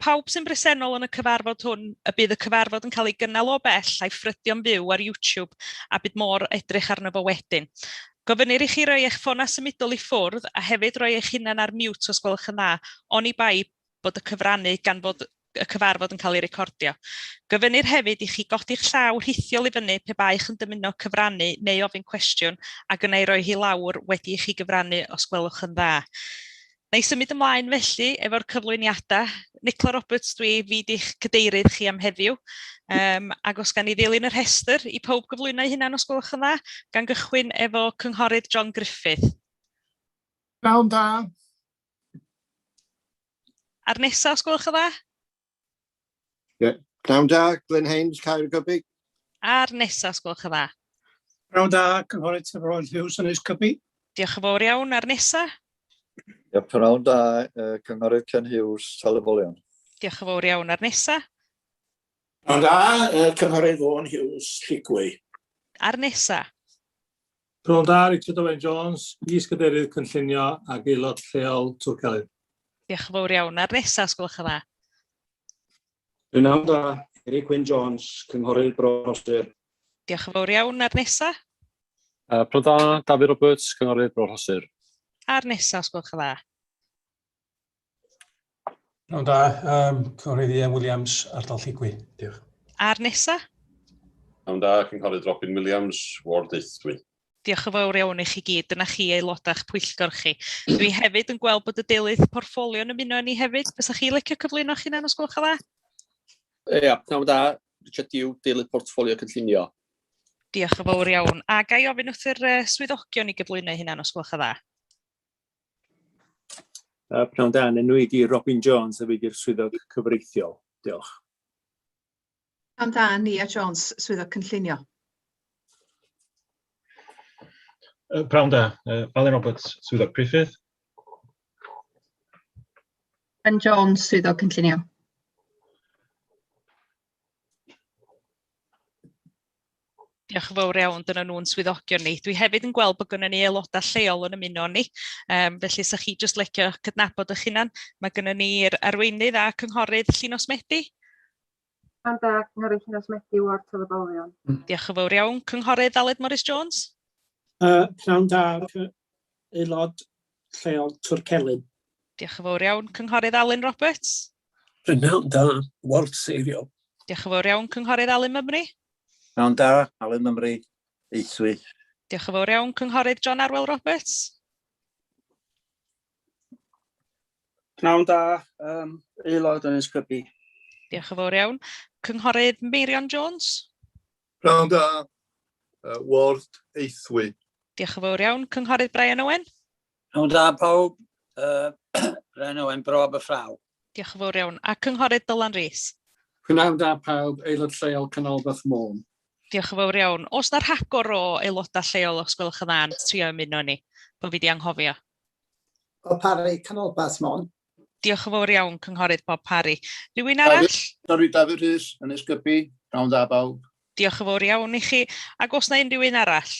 pawb sy'n bresennol yn y cyfarfod hwn y bydd y cyfarfod yn cael ei gynnal o bell a'i ffrydio'n fyw ar YouTube a bydd môr edrych arno fo wedyn. Gofynnir i chi roi eich ffonau symudol i ffwrdd a hefyd roi eich hunan ar mute os gwelwch yn dda, oni bai bod y cyfrannu gan fod y cyfarfod yn cael ei recordio. Gofynnir hefyd i chi godi'ch llaw rhithiol i fyny pe baech yn dymuno cyfrannu neu ofyn cwestiwn ac yna ei roi hi lawr wedi i chi gyfrannu os gwelwch yn dda. Na i symud ymlaen felly efo'r cyflwyniadau. Nicola Roberts dwi, fi di'ch cadeirydd chi am heddiw. Um, ac os gan i ddilyn y rhestr i pawb gyflwyno eu hunan os gwelwch yn dda, gan gychwyn efo Cynghorydd John Griffith. Pnawn da. A'r nesaf, os gwelwch yn dda? Ie. Pnawn da, Glyn Haynes, Caergybi. A'r nesaf, os gwelwch yn dda. Pnawn da, Cynghorydd Trevor Hughes, Ynys Cybi. Diolch yn fawr iawn. A'r nesaf? Ie, pnawn da, Cynghorydd Ken Hughes, Talybolion. Diolch yn fawr iawn. A'r nesaf? Pnawn da, Cynghorydd Vaughan Hughes, Lligwy. A'r nesaf? Pnawn da, Richard Owen Jones, Is-gadeirydd Cynllunio ac Aelod Lleol Tŵr Celyn. Diolch yn fawr iawn. A'r nesaf, os gwelwch yn dda. Pnawn da, Eric Wyn Jones, Cynghorydd Bro Rhosir. Diolch yn fawr iawn. A'r nesaf? Uh, Pnawn da, Dafydd Roberts, Cynghorydd Bro Rhosir. A'r nesaf, os gwelwch yn dda. Pnawn da, um, Cynghorydd Ian Williams, ardal Lligwy. Diolch. A'r nesa? Pnawn da, Cynghorydd Robin Williams, Ward Aethwy. Diolch yn fawr iawn i chi gyd. Dyna chi aelodau'ch pwyllgor chi. Dwi hefyd yn gweld bod y deilydd portffolio yn ymuno â ni hefyd. Fysa chi licio cyflwyno chi'n os gwelwch yn dda? Ia, pnawn da, Richard Dew, deilydd portffolio cynllunio. Diolch yn fawr iawn. A ga i ofyn wrth yr swyddogion i gyflwyno eu hunan os gwelwch yn dda? Pnawn da, yn enw i di Robin Jones a fi di'r swyddog cyfreithiol. Diolch. Pnawn da, Nia Jones, swyddog cynllunio. Pnawn da, Alun Roberts, swyddog priffydd. Ben Jones, swyddog cynllunio. Diolch yn fawr iawn, dyna nhw'n swyddogion ni. Dwi hefyd yn gweld bod gynnon ni aelodau lleol yn ymuno ni, um, felly sa chi jyst licio cydnabod eich hunan. Mae gynnon ni'r arweinydd a cynghorydd Llinos Medi. Pnawn da, Cynghorydd Llinos Medi, Ward Talybolion. Diolch yn fawr iawn. Cynghorydd Aled Morris Jones. Pnawn da, aelod lleol Tŵr Celyn. Diolch yn fawr iawn. Cynghorydd Alun Roberts. Prynhawn da, Ward Seiriol. Diolch yn fawr iawn, Cynghorydd Alun Mymru. Prynhawn da, Alun Mymru, Aethwy. Diolch yn fawr iawn, Cynghorydd John Arwel Roberts. Prynhawn da, um, aelod yn Ysgybi. Diolch yn fawr iawn. Cynghorydd Meirion Jones. Prynhawn da, uh, Ward Aethwy. Diolch yn fawr iawn. Cynghorydd Brian Owen. Pnawn da pawb, uh, Brian Owen, Bro Aberffraw. Diolch yn fawr iawn. A Cynghorydd Dylan Rees. Pnawn da pawb, Aelod Lleol Canolbarth Môn. Diolch yn fawr iawn. Oes na rhagor o aelodau lleol os gwelwch yn dda yn trio ymuno ni, bod fi di anghofio? Bob Parry, Canolbarth Môn. Diolch yn fawr iawn, Cynghorydd Bob Parry. Rhywun arall? Sori, Dafydd Rhys, Ynys Gybi. Pnawn da bawb. Diolch yn fawr iawn i chi. Ac oes na unrhyw un arall?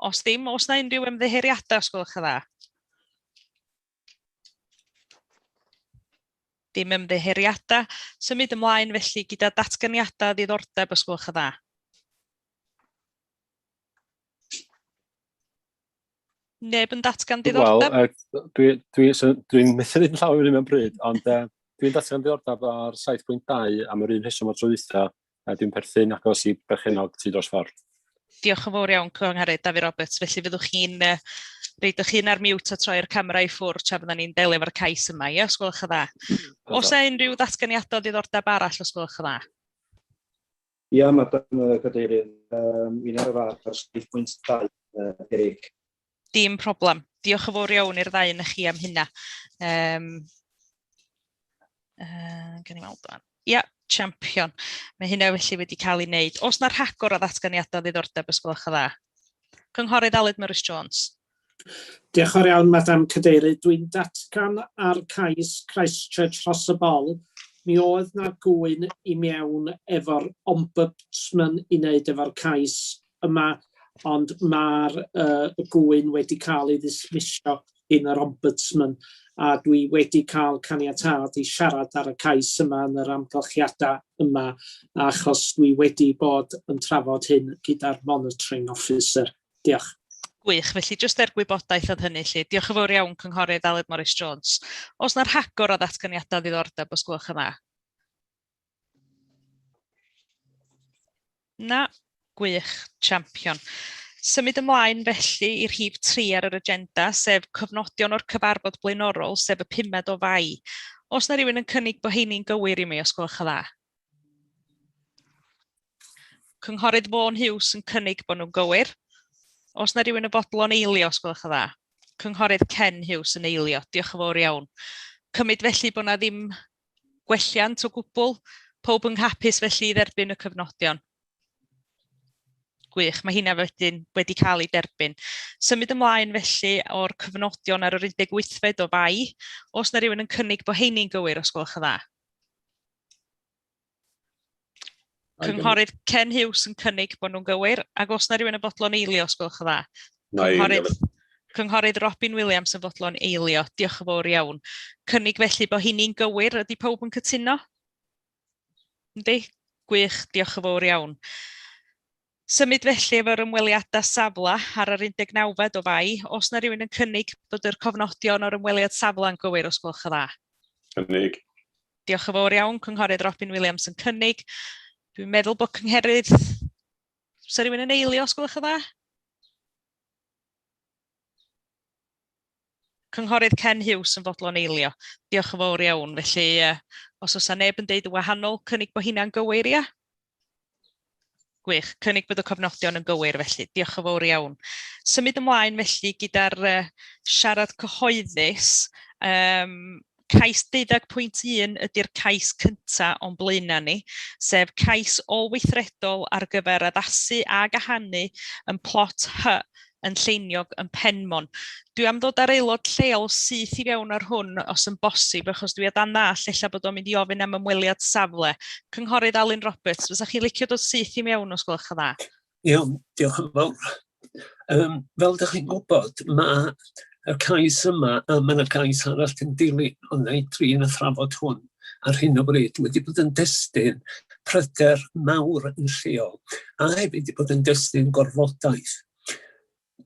Os ddim, oes na unrhyw ymddiheuriadau os gwelwch yn dda? Dim ymddiheuriadau. Symud ymlaen felly gyda datganiadau ddiddordeb os gwelwch yn dda. Neb yn datgan diddordeb? Wel, dwi'n dwi, dwi, dwi methu dweud yn llawer i mewn pryd, ond uh, dwi'n datgan diddordeb ar 7.2 am yr un rheswm o'r tro dwytha, a dwi'n perthyn agos i berchennog tu dros ffordd. Diolch yn fawr iawn, Cynghorydd Dafydd Roberts. Felly fyddwch chi'n uh, reid eich hun ar mute a troi'r camera i ffwrdd tra fyddan ni'n delio efo'r cais yma, ie, os gwelwch yn dda. Oes yna unrhyw ddatganiadau diddordeb arall, os gwelwch yn dda? Ia, Madam Cadeirydd, um, fi'n ar y far ar 7.2, uh, Eric. Dim problem. Diolch yn fawr iawn i'r ddau yn chi am hynna. Um, uh, gen i weld o'n. Ia, champion. Mae hynna felly wedi cael ei wneud. Os na rhagor o ddatganiadau ddiddordeb, os gwelwch yn dda. Cynghorydd Aled Morris Jones. Diolch yn fawr iawn, Madam Cadeirydd. Dwi'n datgan ar cais Christchurch Rhos y Bol. Mi oedd na gŵyn i mewn efo'r Ombudsman i wneud efo'r cais yma, ond mae'r uh, gŵyn wedi cael ei ddismisio gyn yr Ombudsman. a dwi wedi cael caniatâd i siarad ar y cais yma yn yr amgylchiadau yma, achos dwi wedi bod yn trafod hyn gyda'r monitoring officer. Diolch. Gwych, felly jyst er gwybodaeth oedd hynny 'lly. Diolch yn fawr iawn, Cynghorydd Aled Morris Jones. Oes 'na rhagor o ddatganiadau o ddiddordeb, os gwelwch yn dda? Na, gwych, champion. Symud ymlaen felly i rhif 3 ar yr agenda, sef cofnodion o'r cyfarfod blaenorol, sef y pumed o Fai. Oes 'na rywun yn cynnig bod heini'n gywir i mi, os gwelwch yn dda? Cynghorydd Vaughan Hughes yn cynnig bod nhw'n gywir. Oes 'na rywun yn fodlon eilio, os gwelwch yn dda? Cynghorydd Ken Hughes yn eilio. Diolch yn fawr iawn. Cymryd felly bod 'na ddim gwelliant o gwbl. Pawb yn hapus felly i dderbyn y cyfnodion. Gwych, mae hynna wedyn wedi cael ei derbyn. Symud ymlaen felly o'r cyfnodion ar yr 18fed o Fai. Oes 'na rywun yn cynnig bod heini'n gywir, os gwelwch yn dda? Cynghorydd Ken Hughes yn cynnig bod nhw'n gywir, ac os na rhywun yn fodlon eilio, os gwelwch yn dda. Cynghorydd, Cynghorydd Robin Williams yn fodlon eilio. Diolch yn fawr iawn. Cynnig felly bod hynny'n gywir. Ydy pawb yn cytuno? Yndi? Gwych, diolch yn fawr iawn. Symud felly efo'r ymweliadau safle ar yr 19fed o Fai. Oes 'na rywun yn cynnig bod yr cofnodion o'r ymweliad safle yn gywir, os gwelwch yn dda? Cynnig. Diolch yn fawr iawn, Cynghorydd Robin Williams yn cynnig. Dwi'n meddwl bod cyngherydd... Oes 'na rywun yn eilio, os gwelwch yn dda? Cynghorydd Ken Hughes yn fodlon eilio. Diolch yn fawr iawn. Felly, os oes 'na neb yn deud yn wahanol, cynnig bod hynna'n gywir, ia? Gwych. Cynnig bod y cofnodion yn gywir felly. Diolch yn fawr iawn. Symud ymlaen felly gyda'r siarad cyhoeddus. Um, cais 12.1 ydy'r cais cyntaf o'n blaenau ni, sef cais ôl-weithredol ar gyfer addasu a gahanu yn plot H yn Lleiniog yn Penmon. Dwi am ddod â'r aelod lleol syth i fewn ar hwn os yn bosib, achos dwi o dan ddall ella bod o'n mynd i ofyn am ymweliad safle. Cynghorydd Alun Roberts, fysa chi'n licio dod syth i mewn os gwelwch yn dda? Iawn, diolch yn fawr. Um, fel ydych chi'n gwybod, mae y cais yma, a mae yna cais arall yn dilyn, ond na i drin a thrafod hwn ar hyn o bryd, wedi bod yn destun pryder mawr yn lleol, a hefyd wedi bod yn destun gorfodaeth.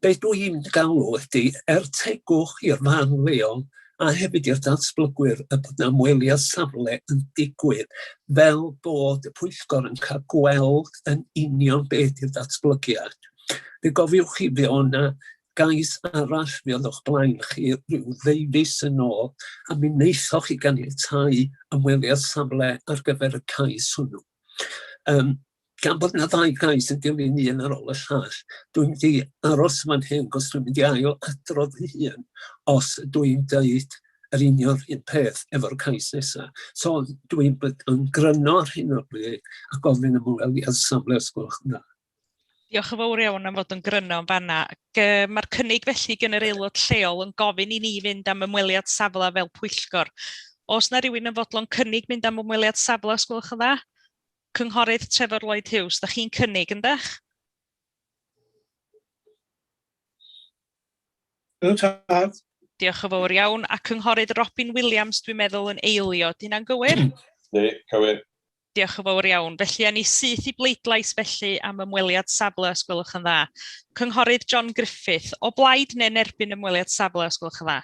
Be dwi'n galw ydy, er tegwch i'r fan leol a hefyd i'r datblygwyr, y bod 'na ymweliad safle yn digwydd fel bod y pwyllgor yn cael gweld yn union be ydy'r datblygiad. Fe gofiwch chi, fe oedd 'na gais arall, fe oedd o'ch blaen chi ryw ddeufis yn ôl, a mi wnaethoch chi ganiatáu ymweliad safle ar gyfer y cais hwnnw. Um, gan bod yna ddau gais yn dilyn un ar ôl y llall, dwi'n mynd i aros fan hyn, cos dwi'n mynd i ail adrodd fy hun os dwi'n deud yr union un peth efo'r cais nesaf. So dwi'n bod yn gryno ar hyn o bryd a gofyn am ymweliad safle os gwelwch yn dda. Diolch yn fawr iawn am fod yn gryno yn fanna. Mae'r cynnig felly gan yr aelod lleol yn gofyn i ni fynd am ymweliad safle fel pwyllgor. Oes na rywun yn fodlon cynnig mynd am ymweliad safle os gwelwch yn dda? Cynghorydd Trefor Lloyd Hughes, da chi'n cynnig yndach? Ydw tad. Diolch yn fawr iawn. A Cynghorydd Robin Williams, dwi'n meddwl, yn eilio. Di hynna'n gywir? Yndi, cywir. Diolch yn fawr iawn. Felly, awn ni syth i bleidlais felly am ymweliad safle, os gwelwch yn dda. Cynghorydd John Griffith, o blaid neu'n erbyn ymweliad safle, os gwelwch yn dda?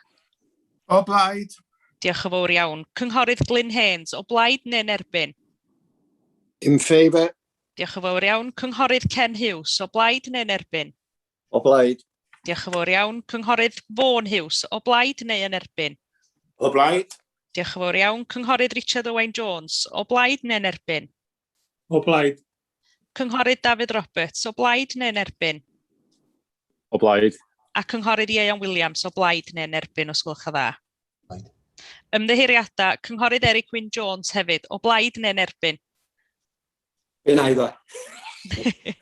O blaid. Diolch yn fawr iawn. Cynghorydd Glyn Haynes, o blaid neu'n erbyn? In favour. Diolch yn fawr iawn. Cynghorydd Ken Hughes, o blaid neu'n erbyn? O blaid. Diolch yn fawr iawn. Cynghorydd Vaughan Hughes, o blaid neu yn erbyn? O blaid. Diolch yn fawr iawn. Cynghorydd Richard Owain Jones, o blaid neu'n erbyn? O blaid. Cynghorydd Dafydd Roberts, o blaid neu'n erbyn? O blaid. A Cynghorydd Ieuan Williams, o blaid neu'n erbyn, os gwelwch yn dda? Ymddiheuriadau, Cynghorydd Eric Wyn Jones hefyd, o blaid neu'n erbyn? Be na i ddo?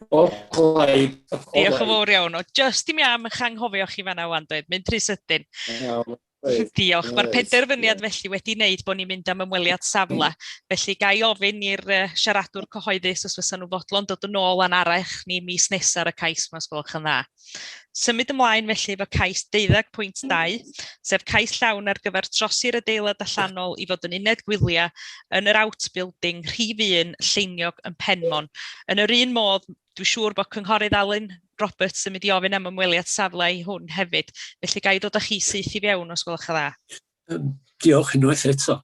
O blaid. Diolch yn fawr iawn. O, just i mi am eich anghofio chi fanna wan, dweud, mynd rhy sydyn. Diolch. Mae'r penderfyniad felly wedi wneud bod ni'n mynd am ymweliad safle. Felly ga i ofyn i'r siaradwr cyhoeddus os fysa nhw fodlon dod yn ôl a'n arach ni mis nesaf ar y cais yma, os gwelwch yn dda. Symud ymlaen felly efo cais 12.2, sef cais llawn ar gyfer trosi'r adeilad allanol i fod yn uned gwyliau yn yr outbuilding rhif 1 Lleiniog yn Penmon. Yn yr un modd, dwi'n siŵr bod Cynghorydd Alun Roberts yn mynd i ofyn am ymweliad safle i hwn hefyd, felly ga i ddod â chi syth i fewn os gwelwch yn dda. Diolch unwaith eto.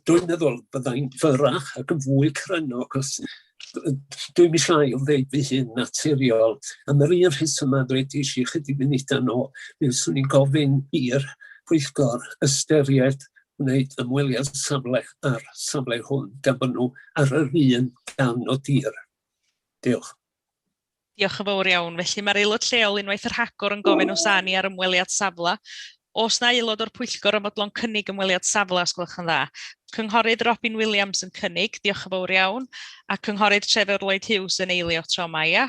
Dwi'n meddwl byddai'n fyrrach ac yn fwy cryno, achos dwi'm eisiau ail ddeud fy hun naturiol. Am yr un rheswm a ddwedais i chydig munudau nôl, mi fyswn i'n gofyn i'r pwyllgor ystyried wneud ymweliad safle ar safle hwn, gan bod nhw ar yr un darn o dir. Diolch. Diolch yn fawr iawn. Felly mae'r aelod lleol unwaith yr rhagor yn gofyn os â ni ar ymweliad safle. Oes na aelod o'r pwyllgor yn fodlon cynnig ymweliad safle os gwelwch yn dda? Cynghorydd Robin Williams yn cynnig, diolch yn fawr iawn. A Cynghorydd Trevor Lloyd Hughes yn eilio tro yma, ia?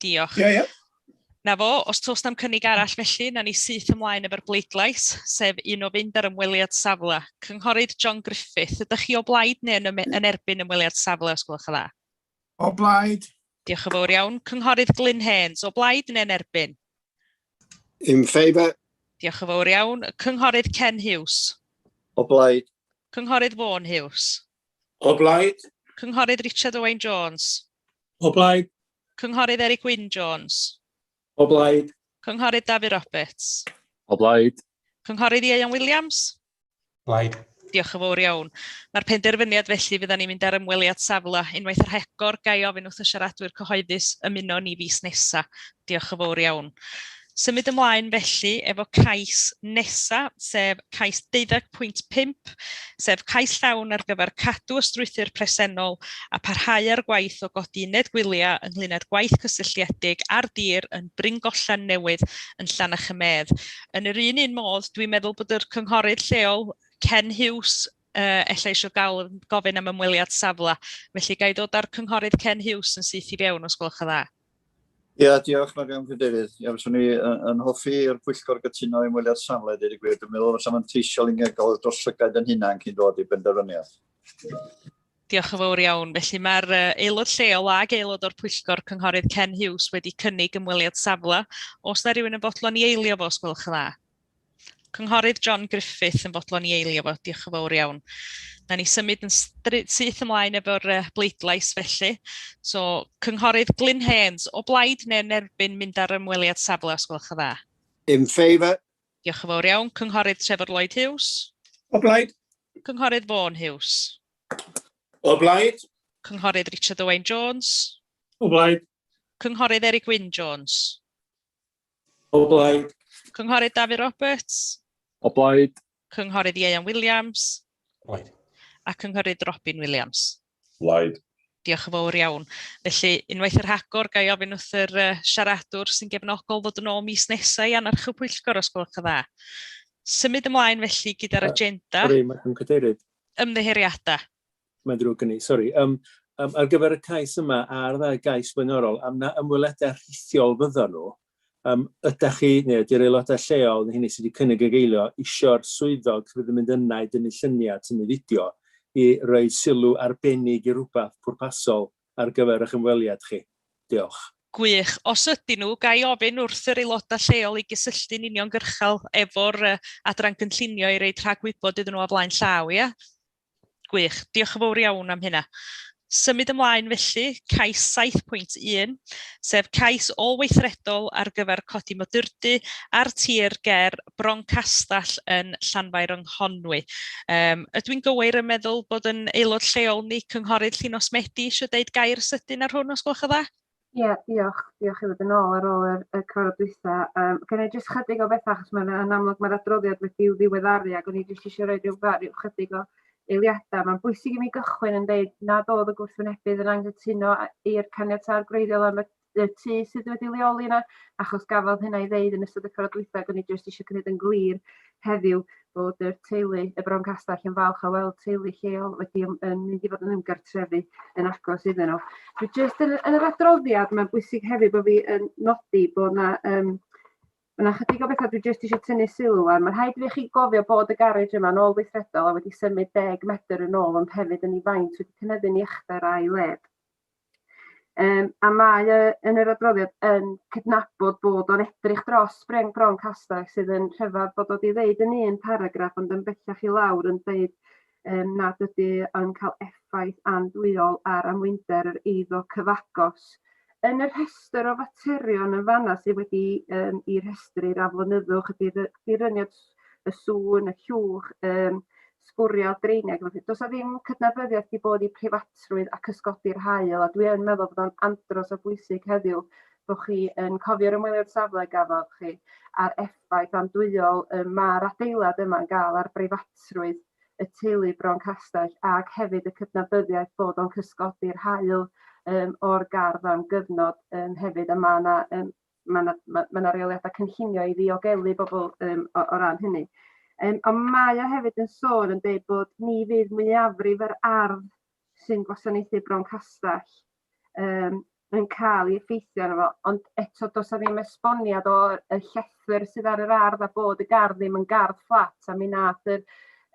Diolch. Ie, ie. Na fo, os toes na'm cynnig arall felly, na ni syth ymlaen efo'r bleidlais, sef un o fynd ar ymweliad safle. Cynghorydd John Griffith, ydych chi o blaid neu yn, yn erbyn ymweliad safle os gwelwch yn dda? O blaid. Diolch yn fawr iawn. Cynghorydd Glyn Haynes, o blaid neu'n erbyn? In favour. Diolch yn fawr iawn. Cynghorydd Ken Hughes. O blaid. Cynghorydd Vaughan Hughes. O blaid. Cynghorydd Richard Owain Jones. O blaid. Cynghorydd Eric Wyn Jones. O blaid. Cynghorydd Dafydd Roberts. O blaid. Cynghorydd Ieuan Williams. Blaid. Diolch yn fawr iawn. Mae'r penderfyniad felly fydda ni'n mynd ar ymweliad safle unwaith yr hegor ga i ofyn wrth y siaradwyr cyhoeddus ymuno ni fis nesa. Diolch yn fawr iawn. Symud ymlaen felly efo cais nesa, sef cais 12.5, sef cais llawn ar gyfer cadw y strwythur presennol a parhau â'r gwaith o godi uned gwyliau ynglyn â'r gwaith cysylltiedig ar dir yn Bryngollen Newydd yn Llannerch-y-medd. Yn yr un un modd, dwi'n meddwl bod yr cynghorydd lleol Ken Hughes ella eisiau gael gofyn am ymweliad safle. Felly ga i ddod â'r cynghorydd Ken Hughes yn syth i fewn os gwelwch yn dda. Ie, diolch Marian Cadeirydd. Ie, fyswn i yn hoffi i'r pwyllgor gytuno i ymweliad safle, dweud y gwir. Dwi'n meddwl fysa manteisiol i ni gael dros llygaid yn hunan cyn dod i benderfyniad. Diolch yn fawr iawn. Felly mae'r aelod lleol ag aelod o'r pwyllgor cynghorydd Ken Hughes wedi cynnig ymweliad safle. Oes na rhywun yn fodlon i eilio fo, os gwelwch yn dda? Cynghorydd John Griffith yn fodlon i eilio fo. Diolch yn fawr iawn. Na ni symud yn syth ymlaen efo'r bleidlais felly. So, Cynghorydd Glyn Haynes, o blaid neu yn erbyn mynd ar ymweliad safle, os gwelwch yn dda? In favour. Diolch yn fawr iawn. Cynghorydd Trevor Lloyd Hughes. O blaid. Cynghorydd Vaughan Hughes. O blaid. Cynghorydd Richard Owain Jones. O blaid. Cynghorydd Eric Wyn Jones. O blaid. Cynghorydd Dafydd Roberts. O blaid. Cynghorydd Ieuan Williams. Blaid. A Cynghorydd Robin Williams. Blaid. Diolch yn fawr iawn. Felly, unwaith yr hagor, ga i ofyn wrth yr siaradwr sy'n gefnogol ddod yn ôl mis nesaf i anarch y pwyllgor, os gwelwch yn dda. Symud ymlaen felly gyda'r agenda. Sori, Madam Cadeirydd. Ymddiheuriadau. Mae'n ddrwg gen i, sori. Um, um, ar gyfer y cais yma a'r ddau gais blaenorol, am na ymweliadau rhithiol fyddan nhw, um, ydych chi, neu ydy'r aelodau lleol, neu hynny sydd wedi cynnig ag eilio, isio'r swyddog sydd yn mynd yna i dynnu lluniau, tynnu fideo, i roi sylw arbennig i rhywbeth pwrpasol ar gyfer eich ymweliad chi? Diolch. Gwych. Os ydyn nhw, ga i ofyn wrth yr aelodau lleol i gysylltu'n uniongyrchol efo'r adran gynllunio i roid rhagwybod iddyn nhw o flaen llaw, ia? Gwych. Diolch yn fawr iawn am hynna. Symud ymlaen felly, cais 7.1, sef cais ôl-weithredol ar gyfer codi modurdy ar tir ger Bron Castell yn Llanfair yng Nghonwy. Um, ydw i'n gywir yn meddwl bod yn aelod lleol ni, Cynghorydd Llinos Medi, eisiau deud gair sydyn ar hwn os gwelwch yn dda? Ie, yeah, diolch. Diolch i fod yn ôl ar ôl yr, y cyfarfod dwytha. Um, gen i jyst chydig o bethau, achos mae'n yn amlwg mae'r adroddiad wedi'w ddiweddaru ac o'n i jyst eisiau rhoi rhyw, rhyw chydig o eiliadau. Mae'n bwysig i mi gychwyn yn dweud nad oedd y gwrthwynebydd yn anghytuno i'r caniatâd gwreiddiol am y y tŷ sydd wedi leoli yna, achos gafodd hynna ei ddeud yn ystod y cyfarfod dwytha ac o'n i jyst eisiau gwneud yn glir heddiw bod yr teulu y Bron Castell yn falch o weld teulu lleol wedi yn mynd i fod yn ymgartrefu yn agos iddyn nhw. Dwi jyst yn, yn yr adroddiad, mae'n bwysig hefyd bod fi yn nodi bod na um, Mae yna chydig o bethau dwi jyst eisiau tynnu sylw ar. Mae'n rhaid i chi gofio bod y garej yma yn ôl weithredol a wedi symud 10 medr yn ôl, ond hefyd yn ei faint wedi cynyddu'n ei uchder a'i led. A mae o yn yr adroddiad yn cydnabod bod o'n edrych dros Bryn Bron Castell, sydd yn rhyfedd bod o 'di ddeud yn un paragraff ond yn bellach i lawr yn deud yym nad ydy yn cael effaith andwyol ar amwynder yr eiddo cyfagos. Yn y rhestr o faterion yn fanna sydd wedi yym i rhestru'r aflonyddwch, y diryniad y sŵn, y llwch, yym sbwriel, dreiniau ac felly. Does 'na ddim cydnabyddiaeth 'di bod i preifatrwydd a cysgodi'r haul, a dwi yn meddwl bod o'n andros o bwysig heddiw bod chi yn cofio'r ymweliad safle gafodd chi a'r effaith andwyol y ma'r adeilad yma'n gael ar breifatrwydd y teulu Bron Castell ac hefyd y cydnabyddiaeth bod o'n cysgodi'r haul yym o'r gardd am gyfnod yym hefyd a ma' 'na yym ma' 'na ma' ma' 'na reoliadau cynllunio i ddiogelu bobl yym o o ran hynny. Yym ond mae o hefyd yn sôn yn deud bod ni fydd mwyafrif yr ardd sy'n gwasanaethu Bron Castell yym yn cael ei effeithio arno fo, ond eto does 'na ddim esboniad o'r y llethr sydd ar yr ardd a bod y gardd ddim yn gardd fflat a mi nath yr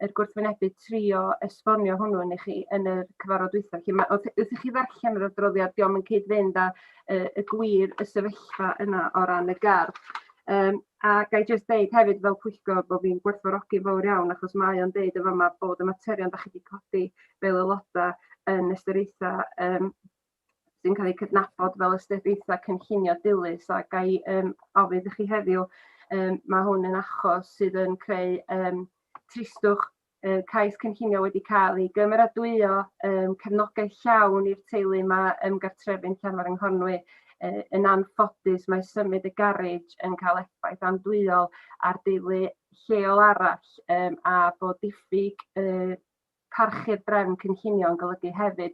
yr gwrthwynebu trio esbonio hwnnw yn i chi yn yr cyfarfod dwytha. Felly ma' wrth wrth i chi ddarllen yr adroddiad, dio'm yn cyd-fynd â y, y gwir y sefyllfa yna o ran y gardd. A ga i jyst deud hefyd fel pwyllgor bod fi'n gwerthfawrogi fawr iawn achos mae o'n deud yn fama bod y materion dach chi 'di codi fel aelodau yn ystyriaethau sy'n cael eu cydnabod fel ystyriaethau cynllunio dilys a ga i ofyn i chi heddiw, mae hwn yn achos sydd yn creu tristwch yy cais cynllunio wedi cael ei gymeradwyo, cefnogaeth llawn i'r teulu 'ma ymgartrefu'n Llanfair yng Nghonwy. Yn anffodus mae symud y garej yn cael effaith andwyol ar deulu lleol arall a bod diffyg parchu'r drefn cynllunio yn golygu hefyd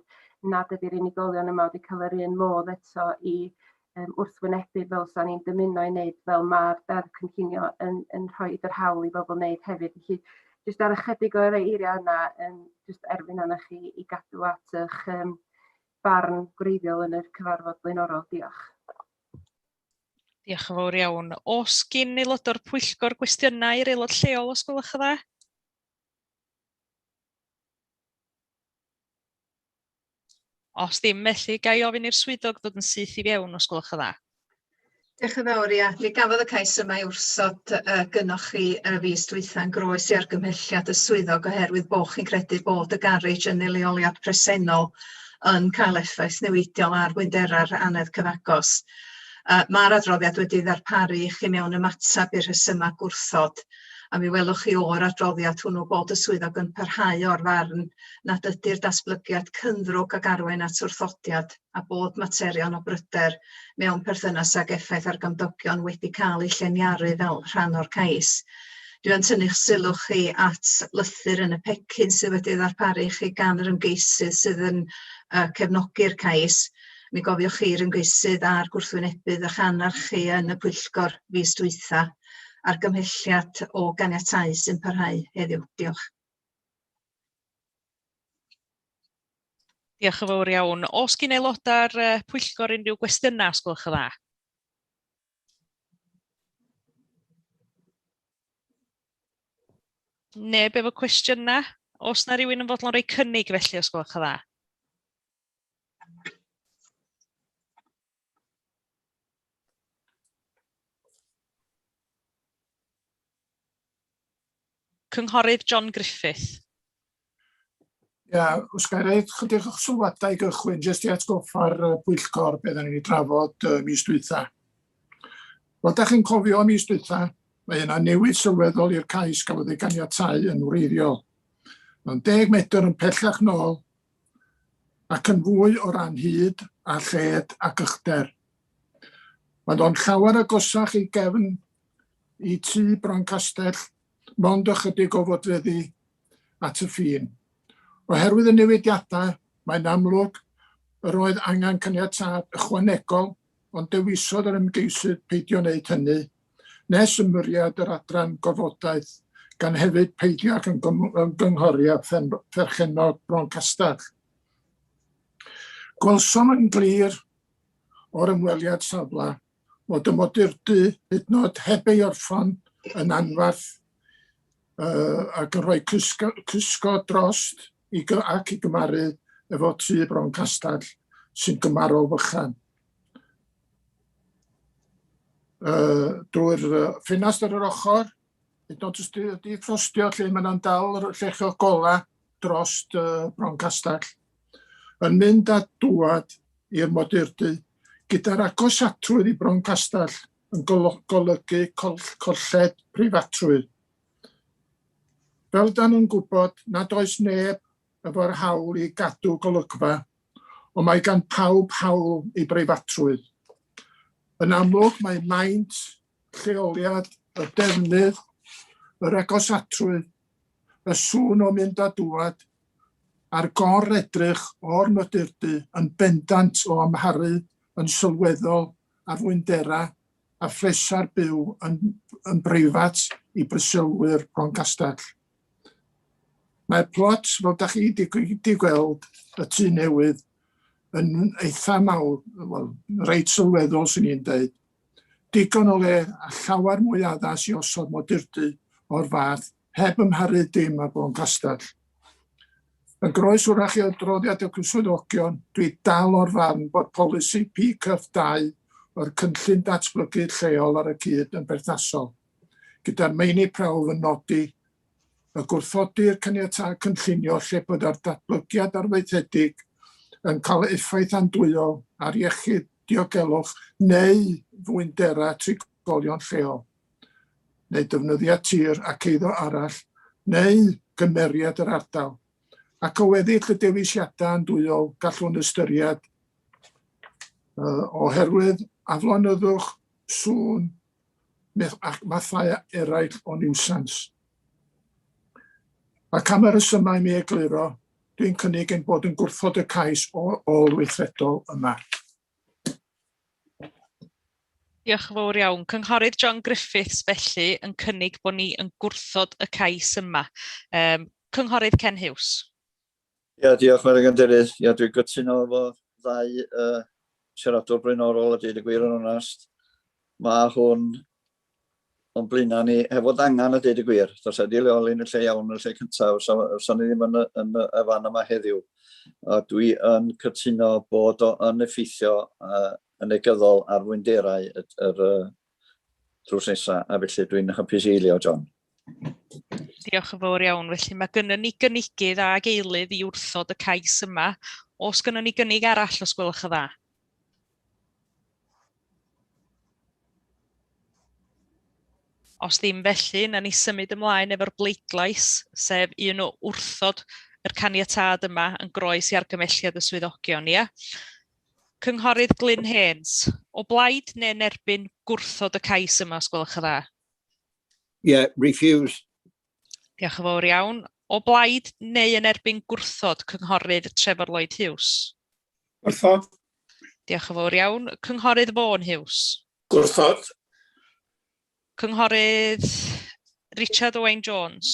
nad ydy'r unigolion yma wedi cael yr un modd eto i wrthwynebu fel 'sa ni'n dymuno i wneud, fel ma'r deddf cynllunio yn yn rhoid yr hawl i bobl wneud hefyd. Felly jyst ar ychydig o'r eiriau yna, jyst erfyn arnoch chi i gadw at eich barn gwreiddiol yn yr cyfarfod blaenorol. Diolch. Diolch yn fawr iawn. Oes gin aelod o'r pwyllgor gwestiynau i'r aelod lleol, os gwelwch yn dda? Os ddim, felly, ga i ofyn i'r swyddog ddod yn syth i fewn, os gwelwch yn dda. Diolch yn fawr, ia. Mi gafodd y cais yma ei wrthod uh, gynnoch chi y fis dwytha yn groes i argymhelliad y swyddog oherwydd bod chi'n credu bod y garej yn ei leoliad presennol yn cael effaith newidiol ar fwyndera'r annedd cyfagos. Uh, Mae'r adroddiad wedi ddarparu i chi mewn ymateb i'r rhesymau gwrthod a mi welwch chi o'r adroddiad hwnnw bod y swyddog yn parhau o'r farn nad ydy'r datblygiad cynddrwg ag arwain at wrthodiad a bod materion o bryder mewn perthynas ag effaith ar gymdogion wedi cael eu lleniaru fel rhan o'r cais. Dwi yn tynnu'ch sylw chi at lythyr yn y pecyn sydd wedi ei ddarparu i chi gan yr ymgeisydd sydd yn uh, cefnogi'r cais. Mi gofiwch chi'r ymgeisydd a'r gwrthwynebydd a'ch anarch chi yn y pwyllgor fis dwytha argymhelliad o ganiatáu sy'n parhau heddiw. Diolch. Diolch yn fawr iawn. Oes gin aelodau'r pwyllgor unrhyw gwestiynau, os gwelwch yn dda? Neb efo cwestiynau? Oes na rywun yn fodlon rhoi cynnig felly, os gwelwch yn dda? Cynghorydd John Griffith. Ia, os ga i roid chydig o'ch sylwadau i gychwyn, jyst i atgoffa'r pwyllgor beth o'n i'n drafod mis dwytha. Fel da chi'n cofio mis dwytha, mae yna newid sylweddol i'r cais gafodd ei ganiatáu yn wreiddiol. Mae'n 10 medr yn pellach nôl ac yn fwy o ran hyd a lled ac uchder. Mae o'n llawer agosach i gefn i tŷ Bron Castell, mond ychydig o fodfeddi at y ffin. Oherwydd y newidiadau, mae'n amlwg yr oedd angen caniatâd ychwanegol, ond dewisodd yr ymgeisydd peidio wneud hynny, nes ymyriad yr adran gorfodaeth, gan hefyd peidio ac ymgynghori â pherchennog Bron Castell. Gwelsom yn glir o'r ymweliad safle fod y modurdy hyd yn oed heb ei orffan yn anfarth ac yn rhoi cysgod drost i, ac i gymaru efo tŷ Bron Castell. sy'n gymarol fychan. Drwy'r ffenast ar yr ochr, hyd yn oed os di ffrostio lle mae yna'n dal yr llechio gola dros Bron Castell, yn mynd a dŵad i'r modurdy gyda'r agosatrwydd i Bron Castell yn golygu colled preifatrwydd. Fel da nhw'n gwybod nad oes neb efo'r hawl i gadw golygfa, ond mae gan pawb hawl i breifatrwydd. Yn amlwg mae maint, lleoliad, y defnydd, yr agosatrwydd, y sŵn o mynd a dŵad, a'r gor-edrych o'r modurdy yn bendant o amharu yn sylweddol ar fwynderau a phleser byw yn, yn breifat i breswylwyr Bron Castell. Mae'r plot, fel da chi wedi gweld, y tŷ newydd, yn eitha mawr, wel, reit sylweddol sy'n ni'n dweud. Digon o le a llawer mwy addas i osod modurdy o'r fath heb ymharu dim ar Bron Castell. Yn groes wrach i adroddiad y swyddogion, dwi dal o'r farn bod polisi PCF 2 o'r cynllun datblygu lleol ar y cyd yn berthnasol, gyda'r meini prawf yn nodi y gwrthodir caniatâd cynllunio lle byddai'r datblygiad arfaethedig yn cael effaith andwyol ar iechyd, diogelwch neu fwynderau trigolion lleol, neu defnyddiad tir ac eiddo arall, neu gymeriad yr ardal. Ac o weddill y dewisiadau andwyol gallwn ystyried oherwydd aflonyddwch, sŵn, ac mathau eraill o niwsans. Ac am y rhesymau mi egluro, dwi'n cynnig ein bod yn gwrthod y cais ôl-weithredol yma. Diolch yn fawr iawn. Cynghorydd John Griffiths felly yn cynnig bod ni yn gwrthod y cais yma. Cynghorydd Ken Hughes. Ia, diolch Madam Cadeirydd. Ia, dwi'n gytuno efo ddau siaradwr blaenorol a dweud y gwir yn onast. Mae hwn o'n blaenau ni hefo angen a dweud y gwir. Os ydy leoli yn y lle iawn yn y lle cyntaf, fysa ni ddim yn y, yn y fan yma heddiw. A dwi yn cytuno bod o yn effeithio yn negyddol ar fwynderau yr, yr drws nesaf, a felly dwi'n hapus i eilio, John. Diolch yn fawr iawn. Felly mae gynnon ni gynigydd ag eilydd i wrthod y cais yma. Oes gynnon ni gynnig arall os gwelwch yn dda? Os ddim felly, na ni symud ymlaen efo'r bleidlais, sef un o wrthod yr caniatâd yma yn groes i argymhelliad y swyddogion, ia? Cynghorydd Glyn Haynes, o blaid neu yn erbyn gwrthod y cais yma, os gwelwch yn dda? Yeah, refuse. Diolch yn fawr iawn. O blaid neu yn erbyn gwrthod Cynghorydd Trefor Lloyd Hughes? Gwrthod. Diolch yn fawr iawn. Cynghorydd Vaughan Hughes? Gwrthod. Cynghorydd Richard Owain Jones?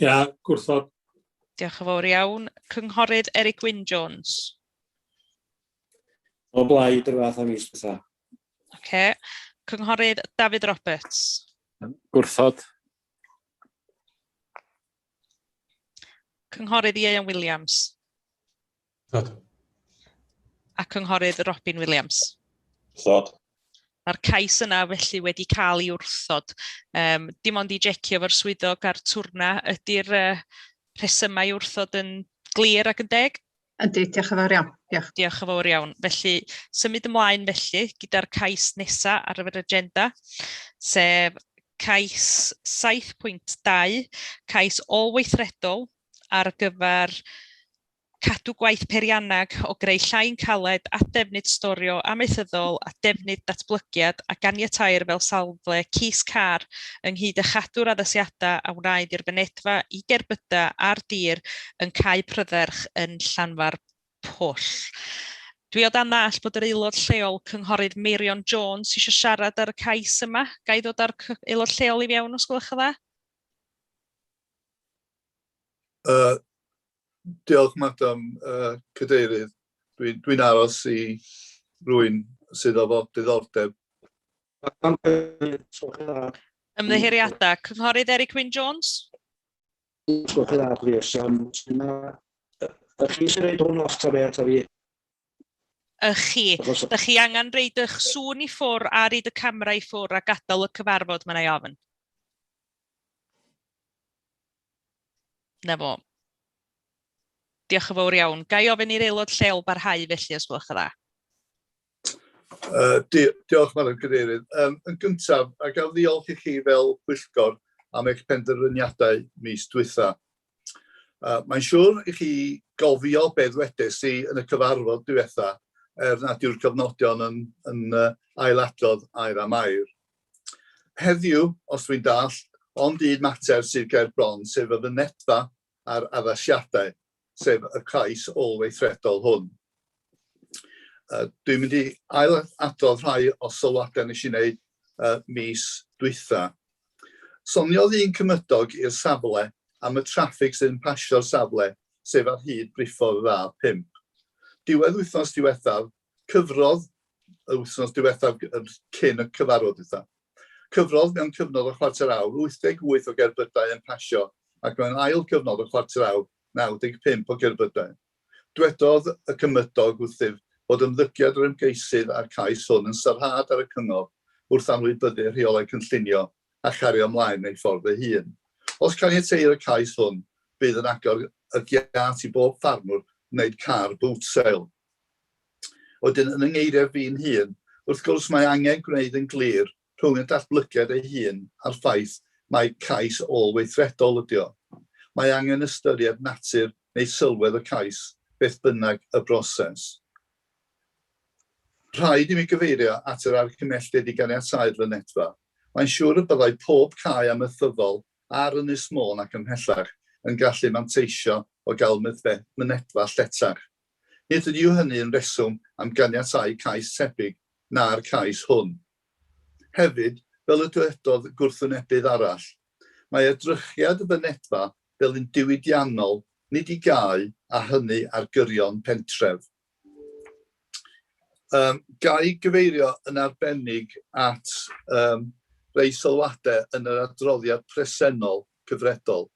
Ia, gwrthod. Diolch yn fawr iawn. Cynghorydd Eric Wyn Jones? O blaid yr fath a mis dwytha. Oce. Cynghorydd David Roberts? Gwrthod. Cynghorydd Ieuan Williams? Gwrthod. A Cynghorydd Robin Williams? Gwrthod. Mae'r cais yna felly wedi cael ei wrthod. Dim ond i jecio efo'r swyddog a'r twrna, ydy'r rhesymau wrthod yn glir ac yn deg? Yndi, diolch yn fawr iawn. Diolch. Diolch yn fawr iawn. Felly, symud ymlaen felly gyda'r cais nesaf ar yr agenda, sef cais 7.2, cais ôl-weithredol ar gyfer cadw gwaith peirianneg o greu llain caled at ddefnydd storio amaethyddol a defnydd datblygiad a ganiateir fel safle cis car ynghyd â chadw'r addasiadau a wnaed i'r fynedfa i gerbydau ar dir yn Cae Prydderch yn Llanfairpwll. Dwi o dan ddallt bod yr aelod lleol Cynghorydd Meirion Jones eisiau siarad ar y cais yma. Ga i ddod â'r aelod lleol i fewn os gwelwch yn dda? Diolch, Madam Cadeirydd. Dwi'n dwi aros i rwy'n sydd o fod diddordeb. Ymddiheuriadau. Cynghorydd Eric Wyn Jones? Gwelwch yn dda, plis. Y chi sy'n rhaid hwn off ta be, ta fi? Y chi. Da chi angen reid eich sŵn i ffwr a reid y camera i ffwr a gadael y cyfarfod, mae'n ei ofn. Na fo. Diolch yn fawr iawn. Ga i ofyn i'r aelod lleol barhau felly, os gwelwch yn dda? Di diolch, Madam Cadeirydd. Yn gyntaf, a gaf ddiolch i chi fel pwyllgor am eich penderfyniadau mis dwytha. Mae'n siŵr i chi gofio be ddwedes i yn y cyfarfod diwetha, er nad yw'r cofnodion yn, yn ailadrodd air am air. Heddiw, os dwi'n dallt, ond un mater sydd ger bron, sef y fynedfa a'r addasiadau, sef y cais ôl-weithredol hwn. Dwi'n mynd i ail-adrodd rhai o sylwadau nes i wneud mis dwytha. Soniodd un cymydog i'r safle am y traffig sydd yn pasio'r safle, sef ar hyd briffordd yr A5. Diwedd wythnos diwethaf, cyfrodd, y wythnos diwethaf cyn y cyfarfod dwytha, cyfrodd mewn cyfnod o chwarter awr 88 o gerbydau yn pasio ac mewn ail gyfnod o chwarter awr 95 o gerbydau. Dwedodd y cymydog wrthyf fod ymddygiad yr ymgeisydd a'r cais hwn yn sarhad ar y cyngor wrth anwybyddu rheolau cynllunio a chario ymlaen ei ffordd ei hun. Os caniateir y cais hwn, bydd yn agor y giât i bob ffarmwr wneud car boot sale. Wedyn, yn 'y ngeiriau fi'n hun, wrth gwrs mae angen gwneud yn glir rhwng y datblygiad ei hun a'r ffaith mai cais ôl-weithredol ydi o. Mae angen ystyried natur neu sylwedd y cais, beth bynnag y broses. Rhaid i mi gyfeirio at yr argymhelliad i ganiatáu'r fynedfa. Mae'n siŵr y byddai pob cae amaethyddol ar Ynys Môn ac ymhellach yn gallu manteisio o gael mynedfa lletach. Nid yw hynny yn reswm am ganiatáu cais tebyg na'r cais hwn. Hefyd, fel y dywedodd gwrthwynebydd arall, mae edrychiad y fynedfa fel un diwydiannol nid i gau a hynny ar gyrion pentref. Ga i gyfeirio yn arbennig at rei sylwadau yn yr adroddiad presennol cyfredol.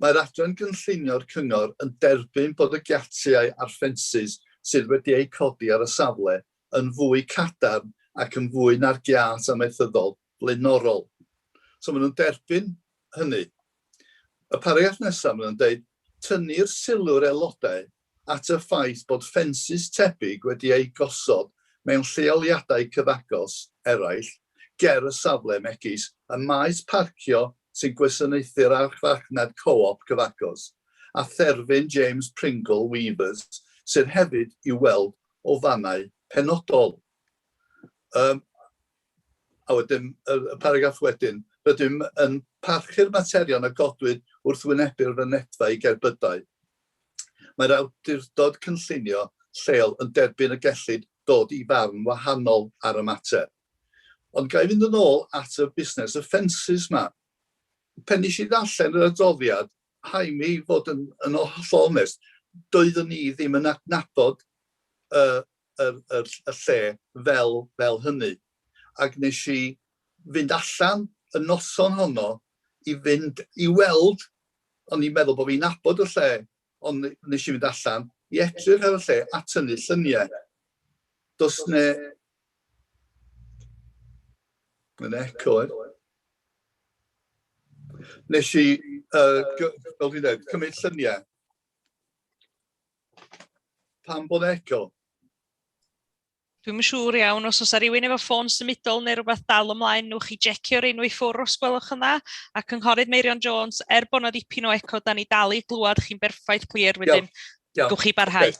Mae'r adran gynllunio'r cyngor yn derbyn bod y giatiau a'r ffensys sydd wedi eu codi ar y safle yn fwy cadarn ac yn fwy na'r giât amaethyddol blaenorol. So maen nhw'n derbyn hynny. Y paragraff nesaf maen nhw'n dweud, tynnu'r sylw'r aelodau at y ffaith bod ffensys tebyg wedi eu gosod mewn lleoliadau cyfagos eraill ger y safle megis y maes parcio sy'n gwasanaethu'r archfarchnad Co-op cyfagos a therfyn James Pringle Weavers sydd hefyd i'w weld o fannau penodol. Um, a wedyn, y, y paragraff wedyn, rydym yn parchu'r materion a godwyd wrth wynebu'r fynedfa i gerbydau. Mae'r awdurdod cynllunio lleol yn derbyn y gellid dod i farn wahanol ar y mater. Ond ga i fynd yn ôl at y busnes y ffensys 'ma. Pen nes i ddarllen yr adroddiad, rhaid mi fod yn, yn hollol onest, doeddwn i ddim yn adnabod y, y, y, y lle fel, fel hynny. Ac nes i fynd allan y noson honno i fynd i weld, o'n i'n meddwl bod fi'n nabod y lle, ond nes i fynd allan i edrych ar y lle a tynnu lluniau. Does ne... Mae'n echo, eh? Nes i, fel dwi'n dweud, cymryd lluniau. Pam bod echo? Dwi'm yn siŵr iawn os oes 'na rywun efo ffôn symudol neu rywbeth dal ymlaen, newch chi jecio'r enw i ffwrdd os gwelwch yn dda. A Cynghorydd Meirion Jones, er bod 'na ddipyn o eco, da ni dal i glywed chi'n berffaith clir wedyn. Gewch chi barhau.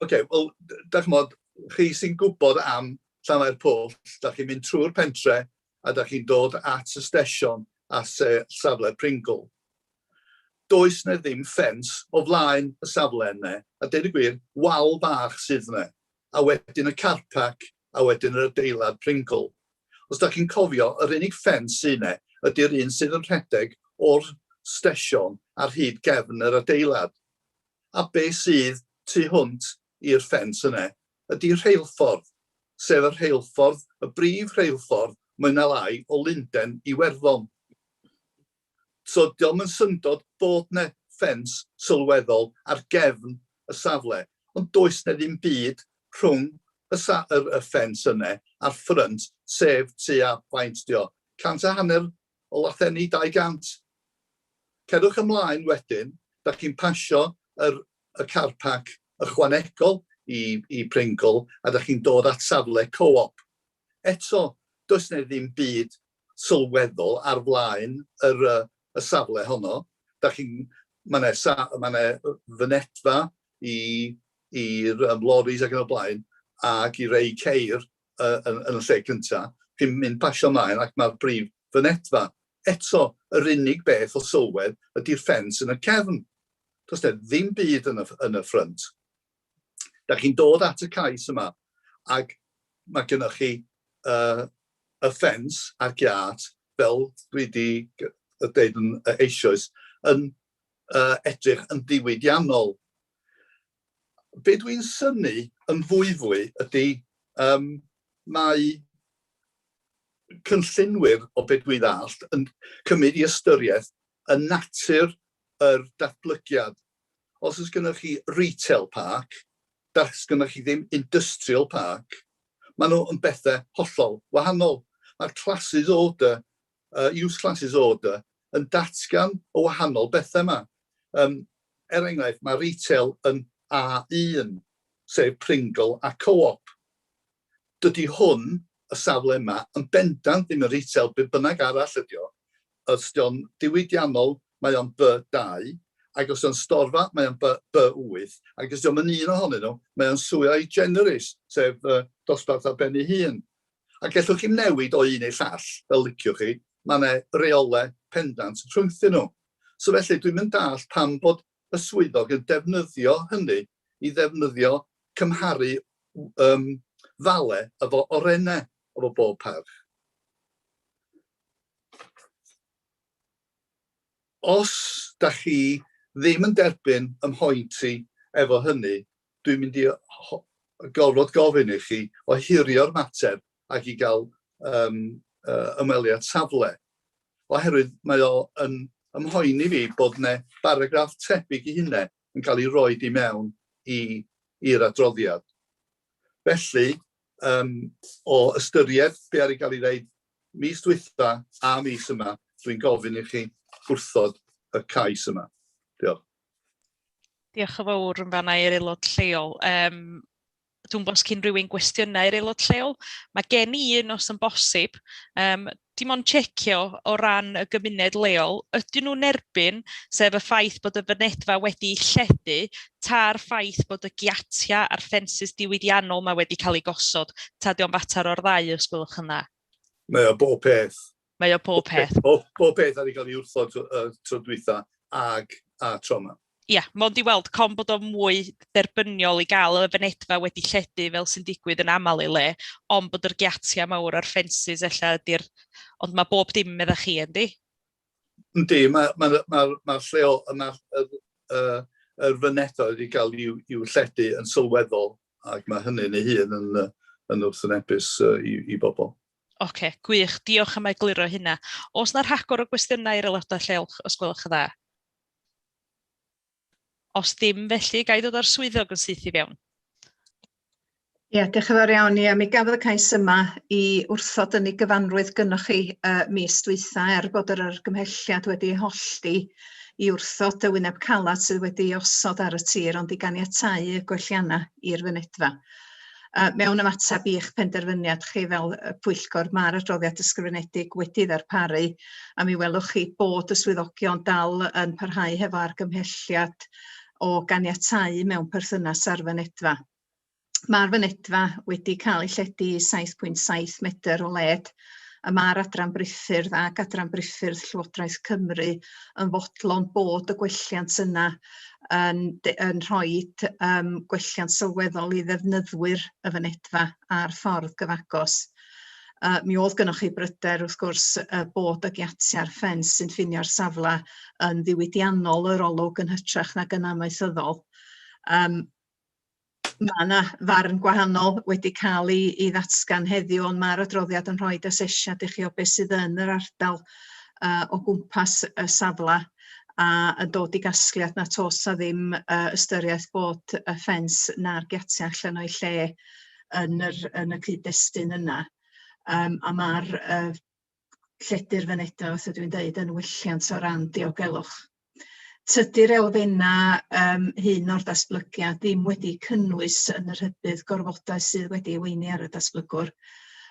Oce, wel, da ch'mod, chi sy'n gwybod am Llanfairpwll, da chi'n mynd trwy'r pentre a da chi'n dod at y stesion a se safle Pringle. Does 'na ddim ffens o flaen y safle yna, a deud y gwir, wal bach sydd yna, a wedyn y car park, a wedyn yr adeilad Pringle. Os da chi'n cofio, yr unig ffens sydd yna ydy'r un sydd yn rhedeg o'r stesion ar hyd gefn yr adeilad. A be sydd tu hwnt i'r ffens yna ydy rheilffordd, sef y rheilffordd, y brif rheilffordd mwy na lai o Lunden i Werddon. So dio'm yn syndod bod 'ne ffens sylweddol ar gefn y safle, ond does 'na ddim byd rhwng y, sa, y, y ffens yna a'r ffrynt, sef tua faint dio, 150 o lathenni, 200. Cerwch ymlaen wedyn, da chi'n pasio yr, y car park ychwanegol i, i Pringle a da chi'n dod at safle Co-op. Eto, does 'na ddim byd sylweddol ar flaen yr, y safle honno. Da chi'n, mae 'na, sa, ma 'na fynedfa i, i'r um, loris ac yn y blaen, ac i rei ceir uh, yn, yn y lle cyntaf. Chi'n mynd pasio ymlaen ac mae'r brif fynedfa. Eto, yr unig beth o sylwedd ydy'r ffens yn y cefn. Does 'na ddim byd yn y, yn y ffrynt. Da chi'n dod at y cais yma ac mae gennych chi y ffens a'r giât, fel dwi wedi dweud yn eisoes, yn edrych yn ddiwydiannol. Be dwi'n synnu yn fwyfwy ydy um, mae cynllunwyr o be dwi ddallt yn cymryd i ystyriaeth y natur yr datblygiad. Os oes gennych chi retail park, does gennych chi ddim industrial park, maen nhw yn bethau hollol wahanol. Mae'r classes order, use classes order, yn datgan o wahanol bethau yma. Er enghraifft, mae retail yn A1, sef Pringle a Co-op. Dydy hwn, y safle yma, yn bendant ddim yn retail, be bynnag arall ydy o. Os ydy o'n diwydiannol, mae o'n B2, ac os ydy o'n storfa, mae o'n B, B8, ac os ydy o'n un ohonyn nhw, mae o'n sui generis, sef dosbarth ar ben ei hun. A gellwch chi'm newid o un i'r llall, fel liciwch chi, mae yna reolau pendant rhyngthyn nhw. So felly, dwi'n mynd dall pam bod y swyddog yn defnyddio hynny i ddefnyddio cymharu um, fale efo orennau efo bob parch. Os da chi ddim yn derbyn ym mhoint i efo hynny, dwi'n mynd i gorfod gofyn i chi ohirio'r mater ac i gael ymweliad safle. Oherwydd mae o yn ymhoeni fi bod 'ne baragraff tebyg i hynne yn cael ei roid i mewn i i'r adroddiad. Felly, um, o ystyried be ar ei gael ei ddeud mis dwytha a mis yma, dwi'n gofyn i chi wrthod y cais yma. Diolch. Diolch yn fawr yn fanna i'r aelod lleol. Dwi'n gwybod os cyn rhywun gwestiynau i'r aelod lleol. Mae gen i un os yn bosib. Dim ond checio o ran y gymuned leol, ydyn nhw'n erbyn, sef y ffaith bod y fynedfa wedi'i lledu, ta'r ffaith bod y giatiau a'r ffensys diwydiannol yma wedi cael eu gosod, ta di o'n fater o'r ddau os gwelwch yn dda? Mae o bob peth. Mae o pob peth. Bob, bob peth ar ei gael ei wrthod tro dwytha ag a tro yma. Ia, mond i weld com bod o'n mwy derbyniol i gael y fynedfa wedi lledu fel sy'n digwydd yn aml ei le, ond bod yr giatiau mawr a'r ffensys ella ydy'r... Ond mae bob dim medda chi, yndi? Yndi, mae'r ma, ma, ma, ma lleol, mae'r yr fynedfa wedi cael i'w, i'w lledu yn sylweddol ac mae hynny'n ei hun yn, yn wrthwynebus i, i bobl. Oce, gwych. Diolch am egluro hynna. Oes 'na rhagor o gwestiynau i'r aelodau lleol, os gwelwch yn dda? Os dim felly, ga i ddod â'r swyddog yn syth i fewn? Ie, diolch yn fawr iawn. Ie, mi gafodd y cais yma i wrthod yn ei gyfanrwydd gynnoch chi mis dwytha, er bod yr argymhelliad wedi ei hollti i wrthod y wyneb calad sydd wedi ei osod ar y tir, ond i ganiatáu y gwelliannau i'r fynedfa. Mewn ymateb i'ch penderfyniad chi fel y pwyllgor, mae'r adroddiad ysgrifenedig wedi ddarparu, a mi welwch chi bod y swyddogion dal yn parhau hefo argymhelliad o ganiatáu mewn perthynas â'r fynedfa. Mae'r fynedfa wedi cael ei lledu i 7.7 medr o led, a mae'r Adran Briffyrdd ac Adran Briffyrdd Llywodraeth Cymru yn fodlon bod y gwelliant yna yn, yn rhoi gwelliant sylweddol i ddefnyddwyr y fynedfa a'r ffordd gyfagos. Mi oedd gynnwch chi bryder wrth gwrs bod y giatiau'r ffens sy'n ffinio'r safle yn ddiwydiannol yr olwg yn hytrach nag yn amaethyddol. Mae yna farn gwahanol wedi cael ei, ei ddatgan heddiw, ond mae'r adroddiad yn rhoi asesiad i chi o beth sydd yn yr ardal o gwmpas y safle. a yn dod i gasgliad na tos a ddim ystyriaeth bod y ffens na'r giatiau allan o'i lle yn, yr, yn y cyd-destun yna. Um, a mae'r lledu'r fynedfa, fatha dwi'n deud, yn welliant o ran diogelwch. Tydi'r elfennau um, hyn o'r datblygiad ddim wedi cynnwys yn y rhybudd gorfodau sydd wedi ei weini ar y datblygwr.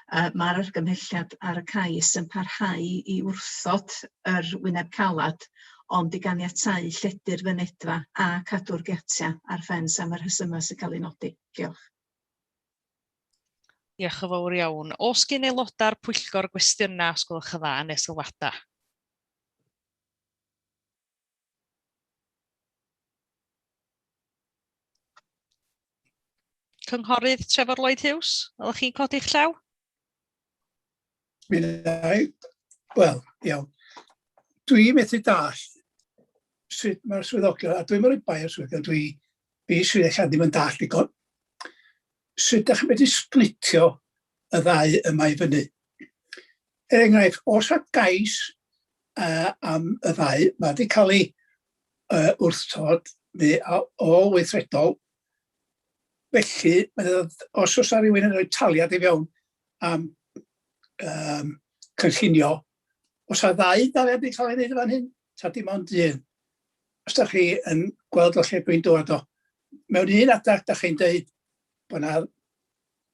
Mae'r argymhelliad ar y cais yn parhau i wrthod yr wyneb calad, ond i ganiatáu lledu'r fynedfa a cadw'r giatiau a'r ffens am y rhesymau sy'n cael ei nodi. Diolch. Diolch yn fawr iawn. Oes gen aelodau'r pwyllgor gwestiynau, os gwelwch yn dda, neu sylwadau? Cynghorydd Trefor Lloyd Hughes, ydych chi'n codi'ch llaw? Mi ddau, wel, iawn. Dwi methu dall sut mae'r swyddogion, a dwi'n rhoi bai ar swyddogion, dwi, fi sydd eich ddim yn dall digon. Sut ydych chi'n medru splitio y ddau yma i fyny? Er enghraifft, os a gais uh, am y ddau, mae wedi cael ei uh, wrthod neu o weithredol. Felly, os oes rhywun yn rhoi taliad i fewn am um, cynllunio, os a ddau daliad wedi cael ei wneud fan hyn, ta dim ond un. Os da chi yn gweld o lle dwi'n dod o, mewn un adag da chi'n deud bod yna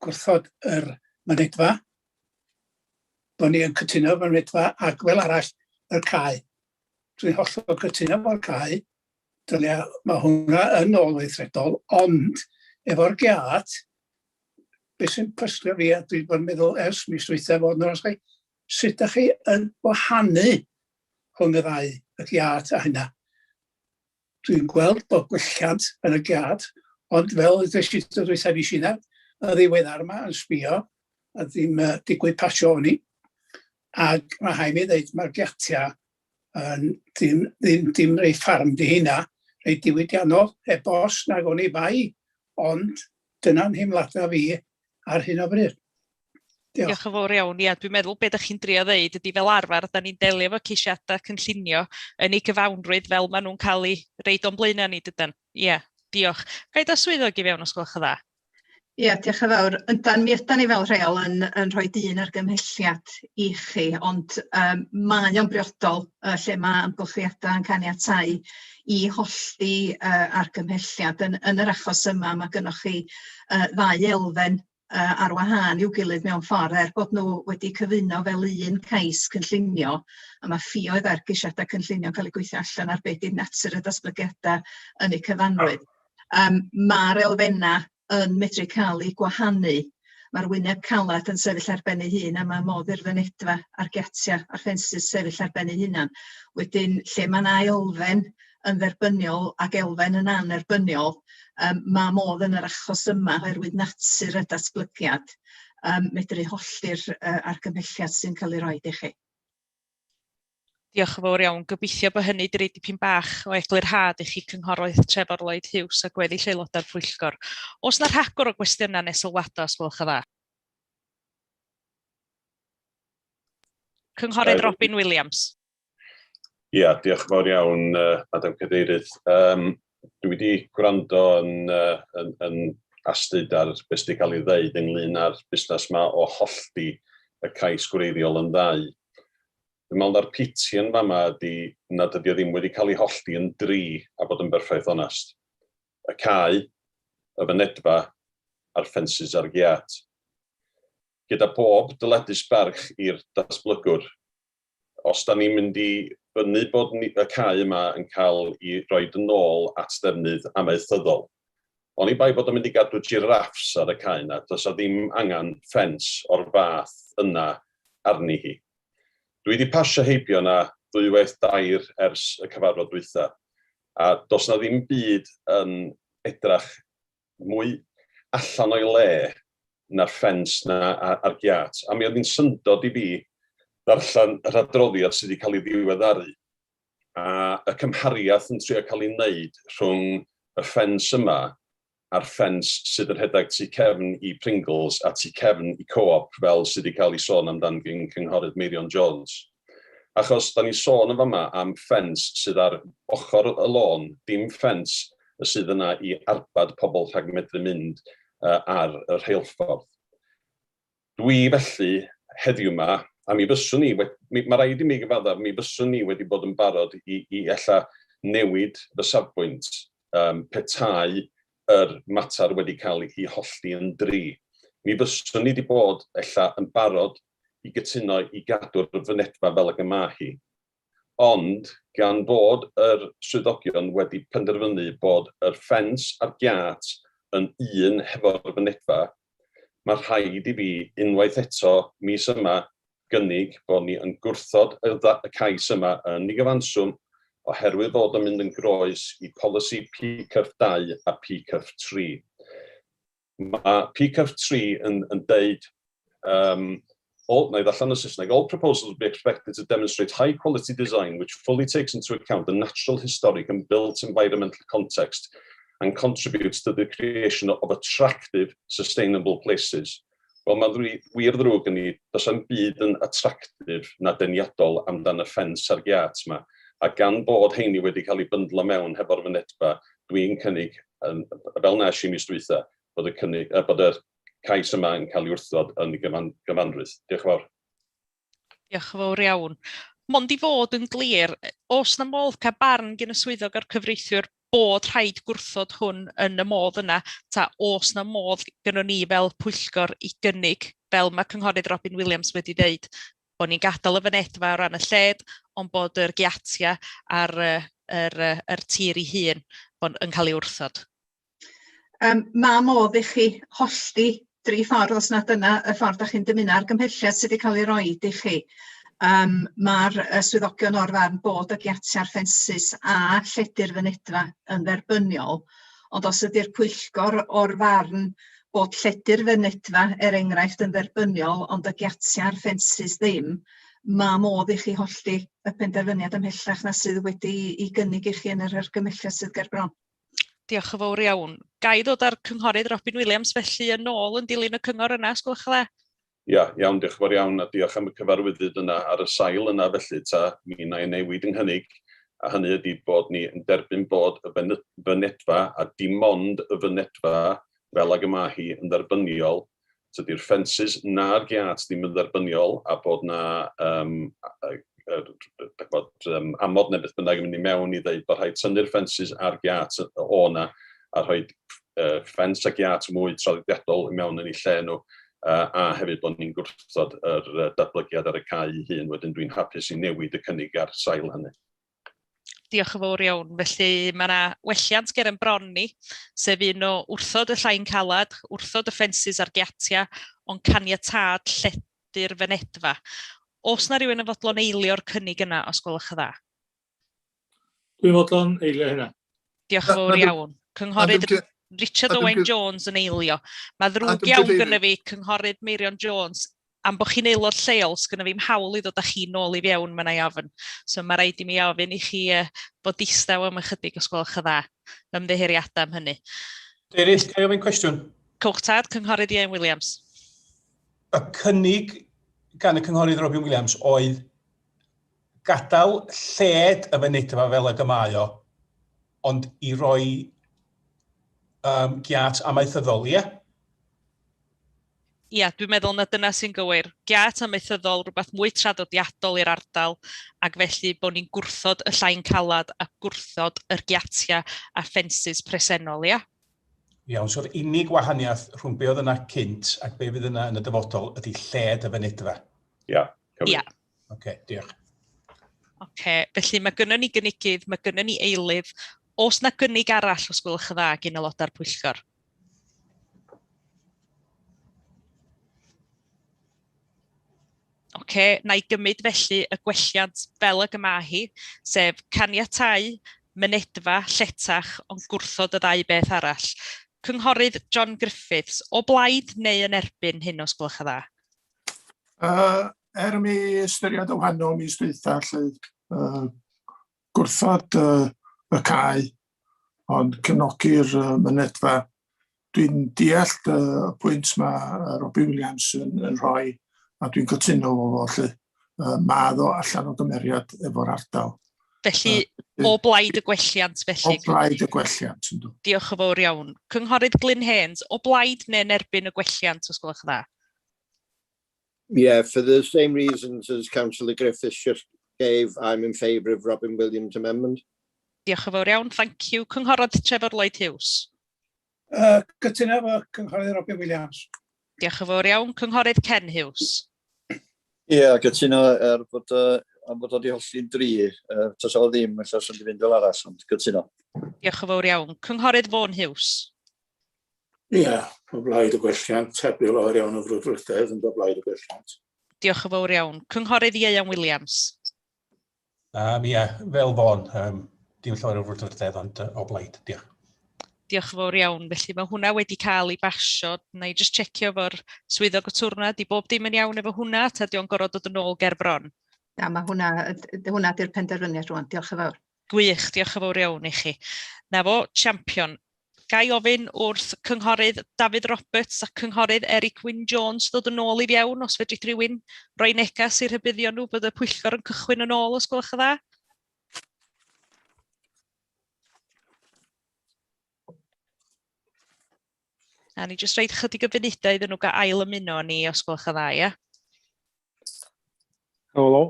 gwrthod yr mynedfa, bod ni yn cytuno efo'r mynedfa ac fel arall y cae. Dwi'n hollol cytuno efo'r cae, dylia, mae hwnna yn ôl weithredol, ond efo'r giât, beth sy'n pysgio fi, a dwi'n bod yn meddwl ers mis dwytha fod yn chi, sut ydych chi yn gwahanu rhwng y ddau, y giât a hynna? Dwi'n gweld bod gwelliant yn y giât, ond fel ddes i tro dwytha fues i 'na yn ddiweddar yma yn sbio, a ddim uh, digwydd pasio o'n i. Ac mae rhaid mi ddeud mae'r giatiau yn ddim, ddim, ddim rei ffarm di hynna, rei diwydiannol, heb os nag o'n i bai, ond dyna'n nheimladau fi ar hyn o bryd. Diolch. Diolch yn fawr iawn. Ia, dwi'n meddwl be dach chi'n drio ddeud ydy fel arfer, da ni'n delio efo ceisiadau cynllunio yn ei gyfawnrwydd fel maen nhw'n cael eu reid o'n blaenau ni, dydan? Ia, diolch. Ga i dod swyddog i fewn os gwelwch yn dda? Ia, diolch yn fawr. Yndan, mi ydan ni fel rheol yn, yn rhoi dyn argymhelliad i chi, ond um, mae o'n briodol uh, lle mae amgylchiadau yn caniatáu i hollti uh, argymhelliad. Yn, yn yr achos yma, mae gennych chi uh, ddau elfen uh, ar wahân i'w gilydd mewn ffordd, er bod nhw wedi cyfuno fel un cais cynllunio, a mae ffioedd ar geisiadau cynllunio yn cael eu gweithio allan ar beth yw natur y datblygiadau yn eu cyfanrwydd. Um, Mae'r elfennau yn medru cael eu gwahanu. Mae'r wyneb caled yn sefyll ar ben ei hun a mae modd i'r fynedfa a'r giatiau a'r ffensys sefyll ar ben eu hunan. Wedyn, lle mae 'na elfen yn dderbyniol ac elfen yn annerbyniol, um, mae modd yn yr achos yma, oherwydd natur y datblygiad, um, medru hollti'r uh, argymhelliad sy'n cael ei roed i chi. Diolch yn fawr iawn. Gobeithio bod hynny wedi rhoi dipyn bach o eglurhad i chi Cynghorydd Trefor Lloyd Hughes a gweddill aelodau'r pwyllgor. Oes 'na rhagor o gwestiynau neu sylwadau os gwelwch yn dda? Cynghorydd Robin Williams. Ia, diolch yn fawr iawn, Madam Cadeirydd. Um, dwi wedi gwrando yn, uh, yn, yn astud ar beth sydd wedi cael ei ddeud ynglyn â'r busnes yma o hollti y cais gwreiddiol yn ddau. Dwi'n meddwl na'r piti yn fama ydy nad ydy o ddim wedi cael ei hollti yn dri, a bod yn berffaith onest. Y cae, y fynedfa, a'r ffensys a'r giât. Gyda bob dyledus barch i'r datblygwr, os da ni'n mynd i fynnu bod ni, y cae yma yn cael ei roid yn ôl at ddefnydd amaethyddol, oni bai bod o'n mynd i gadw jiraffs ar y cae yna, does 'na ddim angen ffens o'r fath yna arni hi. Dwi wedi pasio heibio yna ddwywaith dair ers y cyfarfod dwytha, a does 'na ddim byd yn edrach mwy allan o'i le na'r ffens 'na a'r giât. A mi oedd hi'n syndod i fi ddarllen yr adroddiad sydd wedi cael ei ddiweddaru a y cymhariaeth yn trio cael ei wneud rhwng y ffens yma a'r ffens sydd yn rhedeg tu cefn i Pringles a tu cefn i Co-op fel sydd wedi cael ei sôn amdan gyn Cynghorydd Meirion Jones. Achos da ni'n sôn yn fama am ffens sydd ar ochr y lôn, dim ffens y sydd yna i arbed pobl rhag medru mynd ar y rheilffordd. Dwi felly, heddiw 'ma, a mi fyswn i, mi, mae rhaid i mi gyfaddef, mi fyswn i wedi bod yn barod i, i ella newid fy safbwynt um, petai yr mater wedi cael ei hollti yn dri. Mi fyswn i wedi bod ella yn barod i gytuno i gadw'r fynedfa fel ag y mae hi. Ond gan fod yr swyddogion wedi penderfynu bod yr ffens a'r giât yn un hefo'r fynedfa, mae rhaid i fi unwaith eto mis yma gynnig bod ni yn gwrthod y, y cais yma yn ei gyfanswm oherwydd fod yn mynd yn groes i polisi PCF 2 a PCF 3. Mae PCF 3 yn, yn deud, all, na i ddarllen y Saesneg, all proposals will be expected to demonstrate high quality design which fully takes into account the natural, historic and built environmental context and contributes to the creation of attractive, sustainable places. Wel, mae'n wir ddrwg yn ni, does am byd yn attractive na deniadol amdan y ffens a'r giât yma. A gan bod heini wedi cael ei byndlo mewn hefo'r fynedfa, dwi'n cynnig, fel nes i mis dwytha, bod y, cynnig, bod y cais yma yn cael ei wrthod yn ei gyfan, gyfanrwydd. Diolch yn fawr. Diolch yn fawr iawn. Mond i fod yn glir, oes na modd cael barn gen y swyddog a'r cyfreithiwr bod rhaid gwrthod hwn yn y modd yna, ta oes na modd gynnon ni fel pwyllgor i gynnig, fel mae Cynghorydd Robin Williams wedi dweud, bod ni'n gadael y fynedfa o ran y lled, ond bod yr giatia ar yr, yr, yr tir ei hun bod yn cael ei wrthod. Mae modd i chi hollti dri ffordd os nad dyna y ffordd dach chi'n dymuno. Argymhelliad sydd wedi cael ei roid i chi. Mae'r swyddogion o'r farn bod y giatiau'r ffensys a lledu'r fynedfa yn dderbyniol, ond os ydy'r pwyllgor o'r farn bod lledu'r fynedfa, er enghraifft, yn dderbyniol, ond y giatiau'r ffensys ddim, mae modd i chi hollti y penderfyniad ymhellach na sydd wedi i gynnig i chi yn yr argymhelliad sydd ger bron. Diolch yn fawr iawn. Ga i ddod â'r cynghorydd Robin Williams felly yn ôl yn dilyn y cyngor yna, os gwelwch yn dda? Ia, iawn, diolch yn fawr iawn, a diolch am y cyfarwyddyd yna ar y sail yna felly, ta, mi wna i newid yng nghynnig, a hynny ydy bod ni yn derbyn bod y fynedfa, a dim ond y fynedfa fel ag y mae hi yn dderbyniol, tydi'r ffensys na'r giât ddim yn dderbyniol, a bod na um, bod, um, amod neu beth bynnag yn mynd i mewn i ddeud bod rhaid tynnu'r ffensys a'r giât o na a rhoi ffens a giât mwy traddodiadol i mewn yn eu lle nhw, a hefyd bod ni'n gwrthod yr datblygiad ar y cae ei hun. Wedyn dwi'n hapus i newid y cynnig ar sail hynny. Diolch yn fawr iawn. Felly mae yna welliant ger ein bron ni, sef un o wrthod y llain calad, wrthod y ffensys a'r giatiau, ond caniatâd lledu'r fynedfa. Oes na rhywun yn fodlon eilio'r cynnig yna, os gwelwch yn dda? Dwi'n fodlon eilio hynna. Diolch yn fawr iawn. Cynghorydd Richard Owen Jones yn eilio. Mae ddrwg iawn gynna fi, Cynghorydd Meirion Jones, am bod chi'n aelod lleol, sgynna fi'm hawl i ddod â chi nôl i fewn, mae 'na i ofn. So mae rhaid i mi ofyn i chi fod distaw am ychydig os gwelwch yn dda. Ymddiheuriadau am hynny. Deirydd, ga i ofyn cwestiwn? Cowch tad, Cynghorydd Ieuan Williams. Y cynnig gan y Cynghorydd Robin Williams oedd gadael lled y fynedfa fel ag y mae o, ond i roi um, giât amaethyddol, ie? Ia, dwi'n meddwl na dyna sy'n gywir. Giât amaethyddol, rhywbeth mwy traddodiadol i'r ardal, ac felly bod ni'n gwrthod y llain calad a gwrthod yr giatiau a ffensys presennol, ia? Iawn, so'r unig wahaniaeth rhwng be oedd yna cynt ac be fydd yna yn y dyfodol ydy lled y fynedfa. Ia, cywir. Ia. Oce, diolch. Oce, felly mae gynnon ni gynigydd, mae gynnon ni eilydd. Oes na gynnig arall, os gwelwch yn dda, gyn aelodau'r pwyllgor? Oce, na i gymryd felly y gwelliant fel ag y mae hi, sef caniatáu mynedfa lletach ond gwrthod y ddau beth arall. Cynghorydd John Griffiths, o blaid neu yn erbyn hyn os gwelwch yn dda? Er mi ystyried y wahanol mis dwytha, lle gwrthod y cae, ond cefnogi'r mynedfa. Dwi'n deall y pwynt mae Robbie Williams yn, yn rhoi, a dwi'n cytuno fo fo, lle. Mae o allan o gymeriad efo'r ardal. Felly, o blaid y gwelliant, felly. O blaid y gwelliant, yndw. Diolch yn fawr iawn. Cynghorydd Glyn Haynes, o blaid neu'n erbyn y gwelliant, os gwelwch yn dda? Yeah, for the same reasons as Councillor Griffiths just gave, I'm in favour of Robin Williams' amendment. Diolch yn fawr iawn, thank you. Cynghorydd Trevor Lloyd Hughes. Cytuno efo Cynghorydd Robin Williams. Diolch yn fawr iawn. Cynghorydd Ken Hughes. Ie, yeah, cytuno er bod, am bod o wedi hollti'n dri. Tasa o ddim, ella sy'n wedi fynd fel arall, ond cytuno. Diolch yn fawr iawn. Cynghorydd Vaughan Hughes. Ie, yeah, o blaid y gwelliant, heb ryw lawer iawn o frwdfrydedd, ond o blaid y gwelliant. Diolch yn fawr iawn. Cynghorydd Ieuan Williams. Ie, yeah, fel Vaughan, dim llawer o frwdfrydedd, ond o blaid, diolch. Diolch yn fawr iawn. Felly mae hwnna wedi cael ei basio. Na i jyst checio efo'r swyddog y twrna. Di bob dim yn iawn efo hwnna, ta di o'n gorfod dod yn ôl ger bron? Na, mae hwnna, hwnna di'r penderfyniad rwan. Diolch yn fawr. Gwych, diolch yn fawr iawn i chi. Na fo, champion. Ga i ofyn wrth Cynghorydd Dafydd Roberts a Cynghorydd Eric Wyn Jones ddod yn ôl i fewn, os fedrith rhywun roi negas i'r rhybuddion nhw bod y pwyllgor yn cychwyn yn ôl, os gwelwch yn dda. A ni jyst roid chydig o funudau iddyn nhw gael ail ymuno â ni, os gwelwch yn dda, ia? Helo.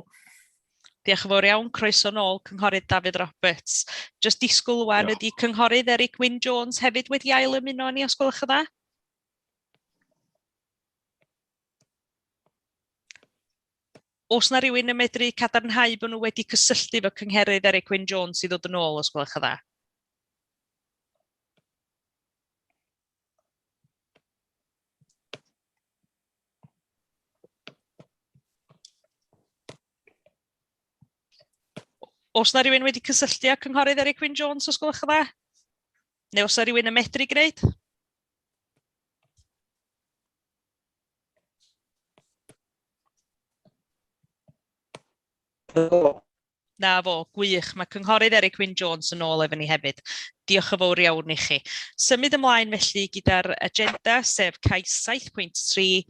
Diolch yn fawr iawn, croeso nôl, Cynghorydd Dafydd Roberts. Jyst disgwyl wan ydy Cynghorydd Eric Wyn Jones hefyd wedi ail ymuno â ni, os gwelwch yn dda? Oes na rywun yn medru cadarnhau bod nhw wedi cysylltu efo Cynghorydd Eric Wyn Jones i ddod yn ôl, os gwelwch yn dda? Oes na rywun wedi cysylltu â Cynghorydd Eric Wyn Jones, os gwelwch yn dda? Neu oes na rywun yn medru gwneud? Na fo, gwych. Mae Cynghorydd Eric Wyn Jones yn ôl efo ni hefyd. Diolch yn fawr iawn i chi. Symud ymlaen felly gyda'r agenda, sef cais 7.3,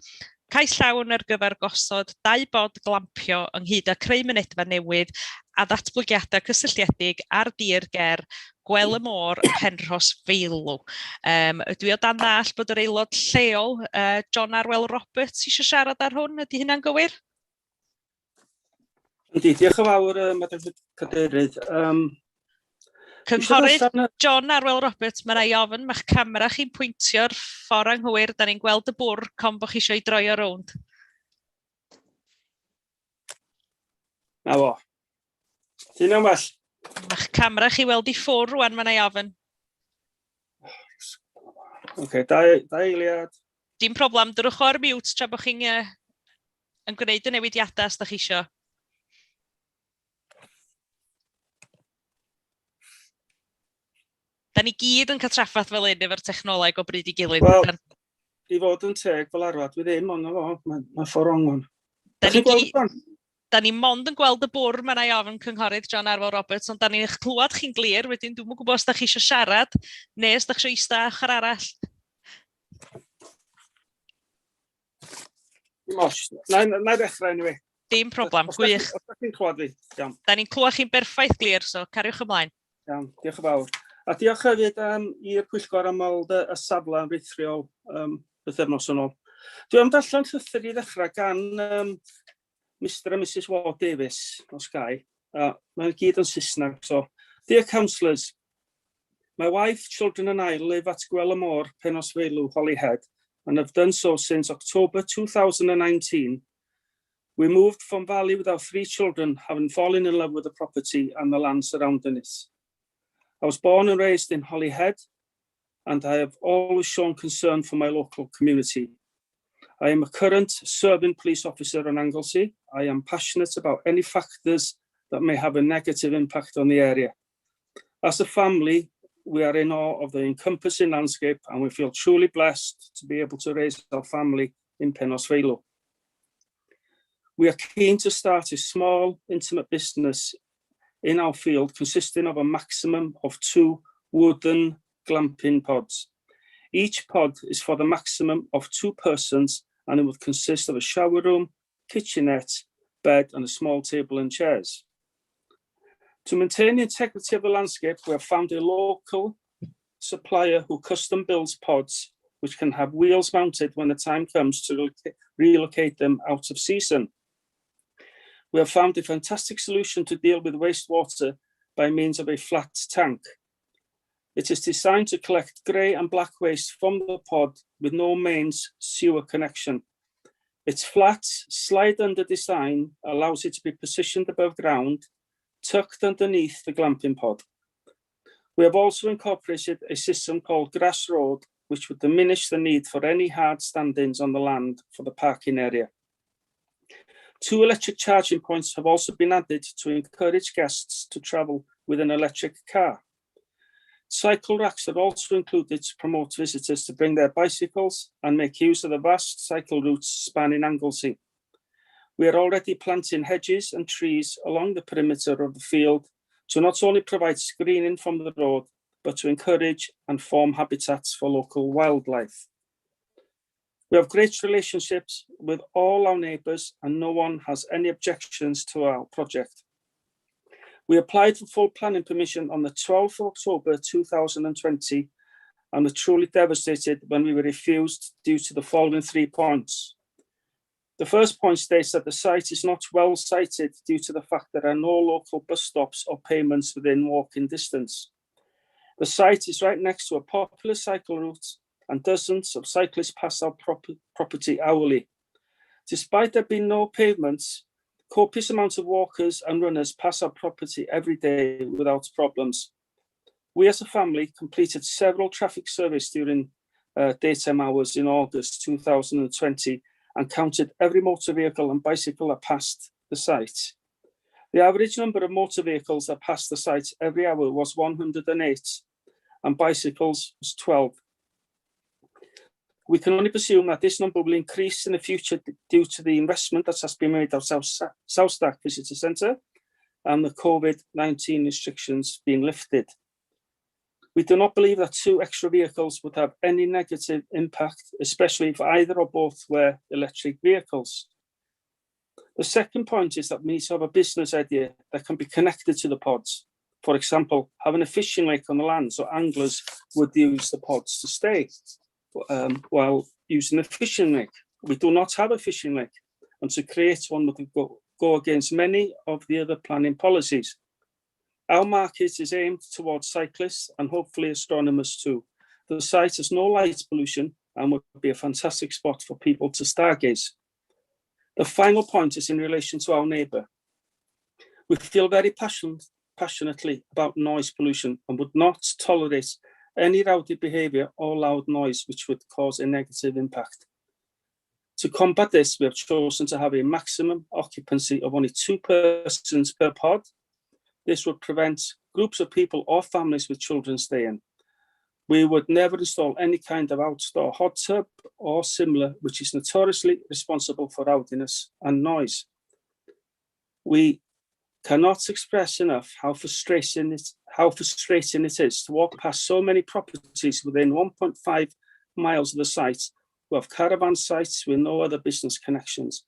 cais llawn ar gyfer gosod dau bod glampio ynghyd â creu mynedfa newydd a ddatblygiadau cysylltiedig ar dir ger Gwel y Môr, Penrhos Feilw. Ydw i o dan ddall bod yr aelod lleol, John Arwel Roberts, eisiau siarad ar hwn? Ydy hynna'n gywir? Yndi, diolch yn fawr, Madam Cadeirydd. Cynghorydd John Arwel Roberts, mae rai ofn, mae'ch camera chi'n pwyntio'r ffordd anghywir, da ni'n gweld y bwr con bod chi eisiau ei droi o rownd. Na fo. Ti'n iawn well? Mae'ch camera chi weld i ffwrdd rwan, mae rai ofn. Oce, okay, dau eiliad. Dim problem, dyrwch o ar mute tra bod chi'n yn gwneud y newidiadau os da chi isio. Da ni gyd yn cael trafferth fel un efo'r technoleg o bryd i gilydd. Wel, i fod yn teg fel arfer, dwi ddim ond fo, mae ma ffordd wrong one. Da ni, da ni mond yn gweld y bwr, mae yna i ofn Cynghorydd John Arwel Roberts, ond da ni'n eich clywed chi'n glir, wedyn dwi'm yn gwybod os da chi eisiau siarad, neu os da chi eisiau eistedd ochr arall. Dim ots. Na i ddechrau anyway. Dim problem, gwych. Os da chi'n clywed fi, iawn. Da ni'n clywed chi'n berffaith glir, so cariwch ymlaen. Iawn, diolch yn fawr. A diolch hefyd i'r pwyllgor am weld y safle yn rhithiol bythefnos yn ôl. Dwi am darllen llythyr i ddechrau gan Mr and Mrs Ward Davies, os gai. Mae'n gyd yn Saesneg, so. Dear councillors, my wife, children and I live at Gwel y Môr, Penrhos Feilw, Holyhead, and have done so since October 2019. We moved from Valley with our three children, having fallen in love with the property and the land surrounding it. I was born and raised in Holyhead, and I have always shown concern for my local community. I am a current serving police officer on Anglesey. I am passionate about any factors that may have a negative impact on the area. As a family, we are in awe of the encompassing landscape and we feel truly blessed to be able to raise our family in Penrhos Feilw. We are keen to start a small, intimate business in our field consisting of a maximum of 2 wooden glamping pods. Each pod is for the maximum of 2 persons and it would consist of a shower room, kitchenette, bed and a small table and chairs. To maintain the integrity of the landscape, we have found a local supplier who custom builds pods which can have wheels mounted when the time comes to relocate them out of season. We have found a fantastic solution to deal with wastewater by means of a flat tank. It is designed to collect grey and black waste from the pod with no mains sewer connection. Its flat, slide under design allows it to be positioned above ground, tucked underneath the glamping pod. We have also incorporated a system called Grass Road, which would diminish the need for any hard stand-ins on the land for the parking area. 2 electric charging points have also been added to encourage guests to travel with an electric car. Cycle racks are also included to promote visitors to bring their bicycles and make use of the vast cycle routes spanning Anglesey. We are already planting hedges and trees along the perimeter of the field to not only provide screening from the road, but to encourage and form habitats for local wildlife. We have great relationships with all our neighbours and no one has any objections to our project. We applied for full planning permission on the 12th of October 2020 and were truly devastated when we were refused due to the following 3 points. The first point states that the site is not well sited due to the fact there are no local bus stops or payments within walking distance. The site is right next to a popular cycle route and dozens of cyclists pass our property hourly. Despite there being no pavements, copious amounts of walkers and runners pass our property every day without problems. We as a family completed several traffic surveys during daytime hours in August 2020 and counted every motor vehicle and bicycle that passed the site. The average number of motor vehicles that passed the site every hour was 108 and bicycles was 12. We can only presume that this number will increase in the future due to the investment that has been made at South Stack Visitor Centre and the COVID-19 restrictions being lifted. We do not believe that 2 extra vehicles would have any negative impact, especially if either or both were electric vehicles. The second point is that we need to have a business idea that can be connected to the pods. For example, having a fishing lake on the land so anglers would use the pods to stay while using the fishing lake. We do not have a fishing lake, and to create one would go against many of the other planning policies. Our market is aimed towards cyclists and hopefully astronomers too. The site has no light pollution and would be a fantastic spot for people to stargaze. The final point is in relation to our neighbour. We feel very passionately about noise pollution and would not tolerate any rowdy behaviour or loud noise which would cause a negative impact. To combat this, we have chosen to have a maximum occupancy of only 2 persons per pod. This would prevent groups of people or families with children staying. We would never install any kind of outdoor hot tub or similar, which is notoriously responsible for rowdiness and noise. We cannot express enough how frustrating it is to walk past so many properties within 1.5 miles of the site who have caravan sites with no other business connections.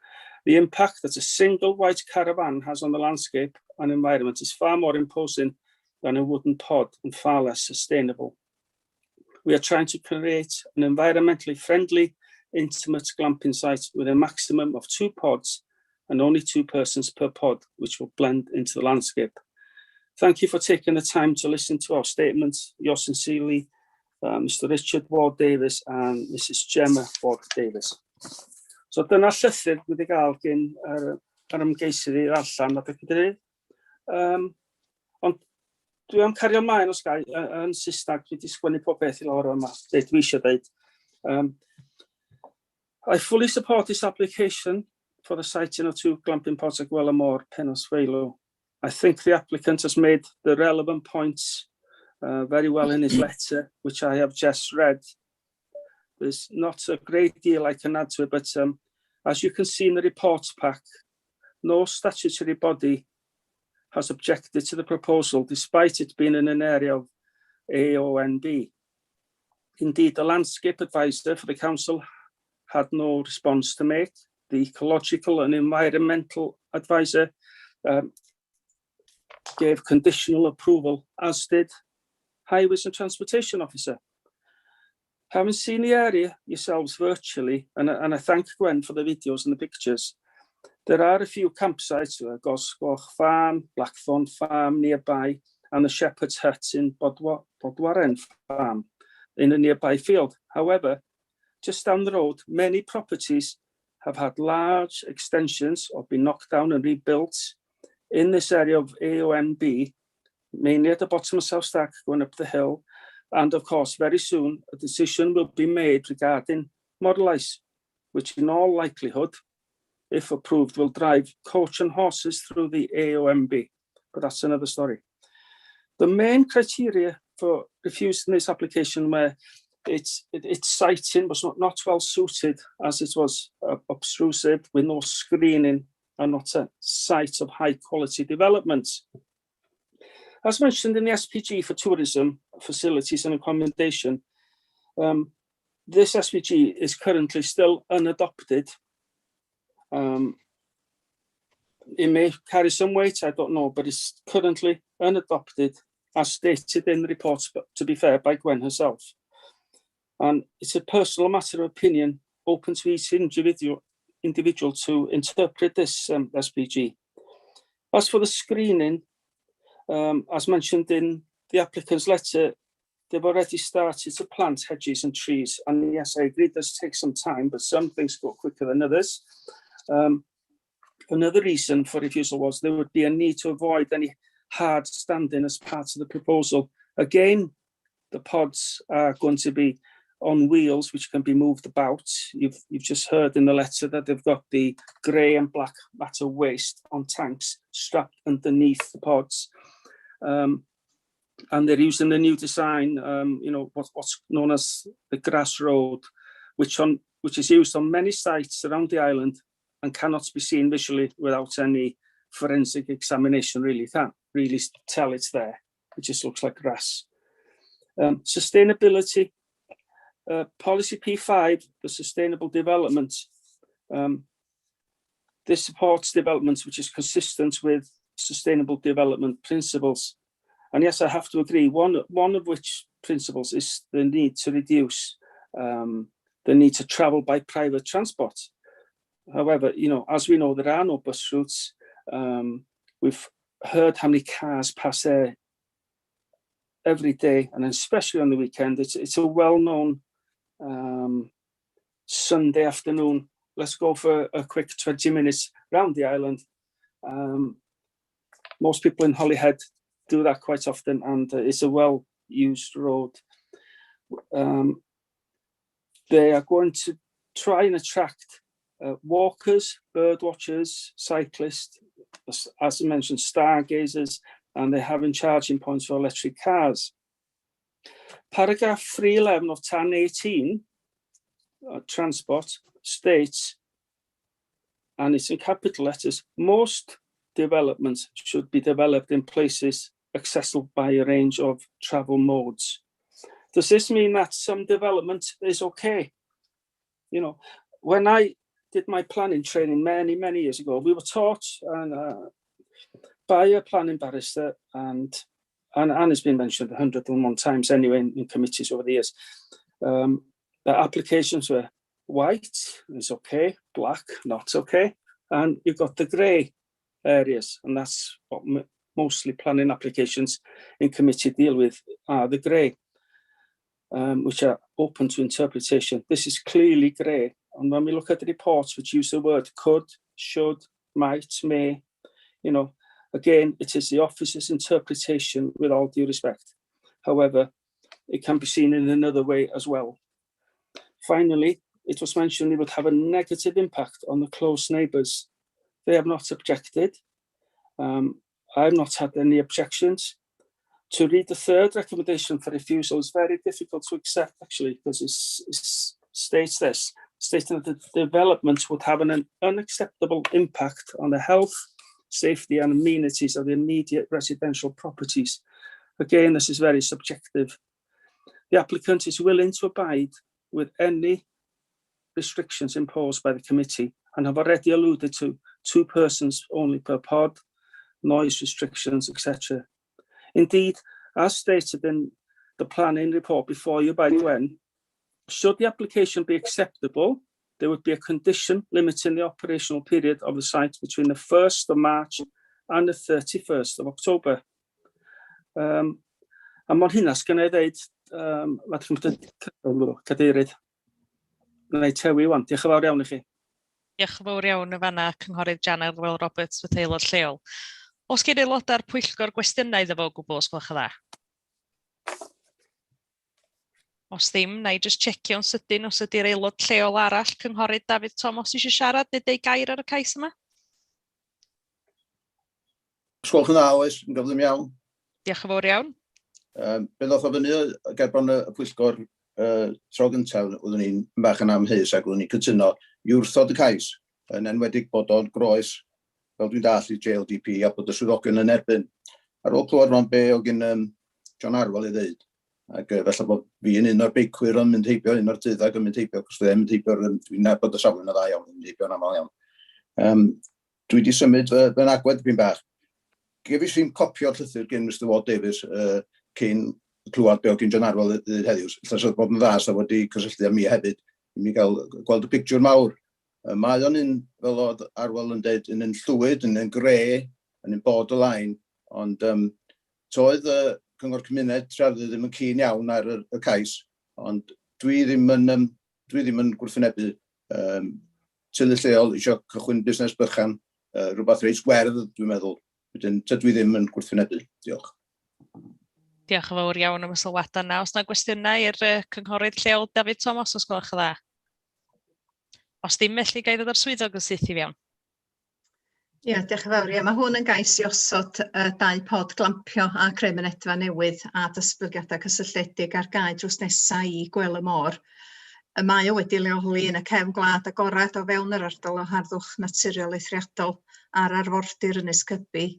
The impact that a single white caravan has on the landscape and environment is far more imposing than a wooden pod and far less sustainable. We are trying to create an environmentally friendly, intimate glamping site with a maximum of 2 pods and only 2 persons per pod, which will blend into the landscape. Thank you for taking the time to listen to our statements. Yours sincerely, Mr Richard Ward Davies and Mrs Gemma Ward Davies. So dyna llythyr dwi wedi gael gen yr ymgeisydd i ddarllen, a beth. Ond dwi am cario ymlaen os gai yn Saesneg, dwi wedi sgwennu pob beth i lawr yma, dweud dwi eisiau dweud. I fully support this application for the siting of 2 glamping pods at Gwel y Môr, Pen Osfeilw. I think the applicant has made the relevant points very well in his letter, which I have just read. There's not a great deal I can add to it, but as you can see in the report pack, no statutory body has objected to the proposal, despite it being in an area of AONB. Indeed, the landscape advisor for the council had no response to make. The ecological and environmental advisor gave conditional approval, as did Highways and Transportation Officer. Having seen the area yourselves virtually, and I thank Gwen for the videos and the pictures, there are a few campsites, Gosgoch Farm, Blackthorn Farm nearby, and the Shepherd's Hut in Bodwaren Farm in a nearby field. However, just down the road, many properties have had large extensions or been knocked down and rebuilt in this area of AONB, mainly at the bottom of South Stack, going up the hill. And of course, very soon, a decision will be made regarding Morlais, which in all likelihood, if approved, will drive coach and horses through the AONB. But that's another story. The main criteria for refusing this application were its siting was not well suited, as it was obtrusive with no screening and not a site of high quality development. As mentioned in the SPG for tourism, facilities and accommodation, this SPG is currently still unadopted. It may carry some weight, I don't know, but it's currently unadopted, as stated in the report, but to be fair, by Gwen herself. And it's a personal matter of opinion, open to each individual to interpret this SPG. As for the screening, as mentioned in the applicant's letter, they've already started to plant hedges and trees. And yes, I agree, it does take some time, but some things go quicker than others. Another reason for refusal was there would be a need to avoid any hard standing as part of the proposal. Again, the pods are going to be on wheels, which can be moved about. You've just heard in the letter that they've got the grey and black matter waste on tanks strapped underneath the pods. And they're using the new design, what's known as the grass road, which is used on many sites around the island and cannot be seen visually without any forensic examination, really. You can't really tell it's there. It just looks like grass. Sustainability, policy P5, the sustainable development. This supports development which is consistent with sustainable development principles. And yes, I have to agree, one of which principles is the need to reduce the need to travel by private transport. However, as we know, there are no bus routes. We've heard how many cars pass there every day, and especially on the weekend. It's a well-known Sunday afternoon. Let's go for a quick 20 minutes round the island. Most people in Holyhead do that quite often, and it's a well-used road. They are going to try and attract walkers, bird watchers, cyclists, as I mentioned, stargazers, and they're having charging points for electric cars. Paragraph 311 of TAN 18, transport, states, and it's in capital letters, most developments should be developed in places accessible by a range of travel modes. Does this mean that some development is okay? When I did my planning training many, many years ago, we were taught and by a planning barrister, and it's been mentioned 101 times anyway in committees over the years, that applications were white is okay, black, not okay, and you've got the grey areas, and that's what mostly planning applications in committee deal with, are the grey, which are open to interpretation. This is clearly grey, and when we look at the reports which use the word could, should, might, may, again, it is the officer's interpretation with all due respect. However, it can be seen in another way as well. Finally, it was mentioned it would have a negative impact on the close neighbours. They have not objected. I've not had any objections. To read the third recommendation for refusal is very difficult to accept, actually, because it states this, stating that the development would have an unacceptable impact on the health, safety and amenities of the immediate residential properties. Again, this is very subjective. The applicant is willing to abide with any restrictions imposed by the committee. and have already alluded to two persons only per pod, noise restrictions, etc. Indeed, as stated in the planning report before you by Gwen, should the application be acceptable, there would be a condition limiting the operational period of the site between the 1st of March and the 31st of October. Um, a mor hynna, sgynna i ddeud, um, mae cadeirydd. Wna i tewi wan. Diolch yn fawr iawn i chi. Diolch yn fawr iawn yn fanna, Cynghorydd Jan Arwel Roberts, wrth aelod lleol. Os gen aelodau'r pwyllgor gwestiynau iddo fo o gwbl, os gwelwch yn dda? Os ddim, na i jyst checio'n sydyn os ydy'r aelod lleol arall, Cynghorydd Dafydd Thomas, eisiau siarad neu deud gair ar y cais yma? Os gwelwch yn dda, oes, yn gyflym iawn. Diolch yn fawr iawn. Um, be ddoth o fyny gerbron y pwyllgor uh, tro gyntaf, oeddwn i'n bach yn amheus ac oeddwn i'n cytuno i wrthod y cais, yn enwedig bod o'n groes, fel dwi'n dall, i JLDP a bod y swyddogion yn erbyn. Ar ôl clywed rwan be o gyn um, John Arwel i ddeud, ac uh, felly bod fi yn un o'r beicwyr yn mynd heibio, un o'r deuddeg yn mynd heibio, cos dwi ddim yn mynd heibio, dwi'n nabod y safle yn dda iawn, yn mynd heibio'n aml iawn. Um, dwi wedi symud fy, fy agwedd dipyn bach. Gefis fi'n copio'r llythyr gen Mr Ward Davies uh, cyn clywed be o gyn John Arwel ddweud heddiw. Ella sydd bod yn dda sa wedi cysylltu â mi hefyd i mi gael gweld y pictiwr mawr. Mae o'n un, fel oedd Arwel yn dweud, yn un llwyd, yn un gre, yn un borderline, ond um, toedd y Cyngor Cymuned Trefnydd ddim yn keen iawn ar y, y cais, ond dwi ddim yn, um, dwi ddim yn gwrthwynebu um, teulu lleol eisiau cychwyn busnes bychan, uh, rhywbeth reit werdd, dwi'n meddwl. Wedyn, tydw i ddim yn gwrthwynebu. Diolch. Diolch yn fawr iawn am y sylwadau yna. Os yna gwestiynau i'r cynghorydd lleol David Thomas, os gwelwch yn dda? Os ddim, felly, ga i ddod â'r swyddog yn syth i fewn. Ie, diolch yn fawr. Ie, mae hwn yn gais i osod uh, dau pod glampio a creu mynedfa newydd a datblygiadau cysylltiedig ar gae drws nesaf i Gwel y Môr. Y mae o wedi leoli yn y cefn gwlad agored o fewn yr ardal o harddwch naturiol eithriadol ar arfordir Ynys Cybi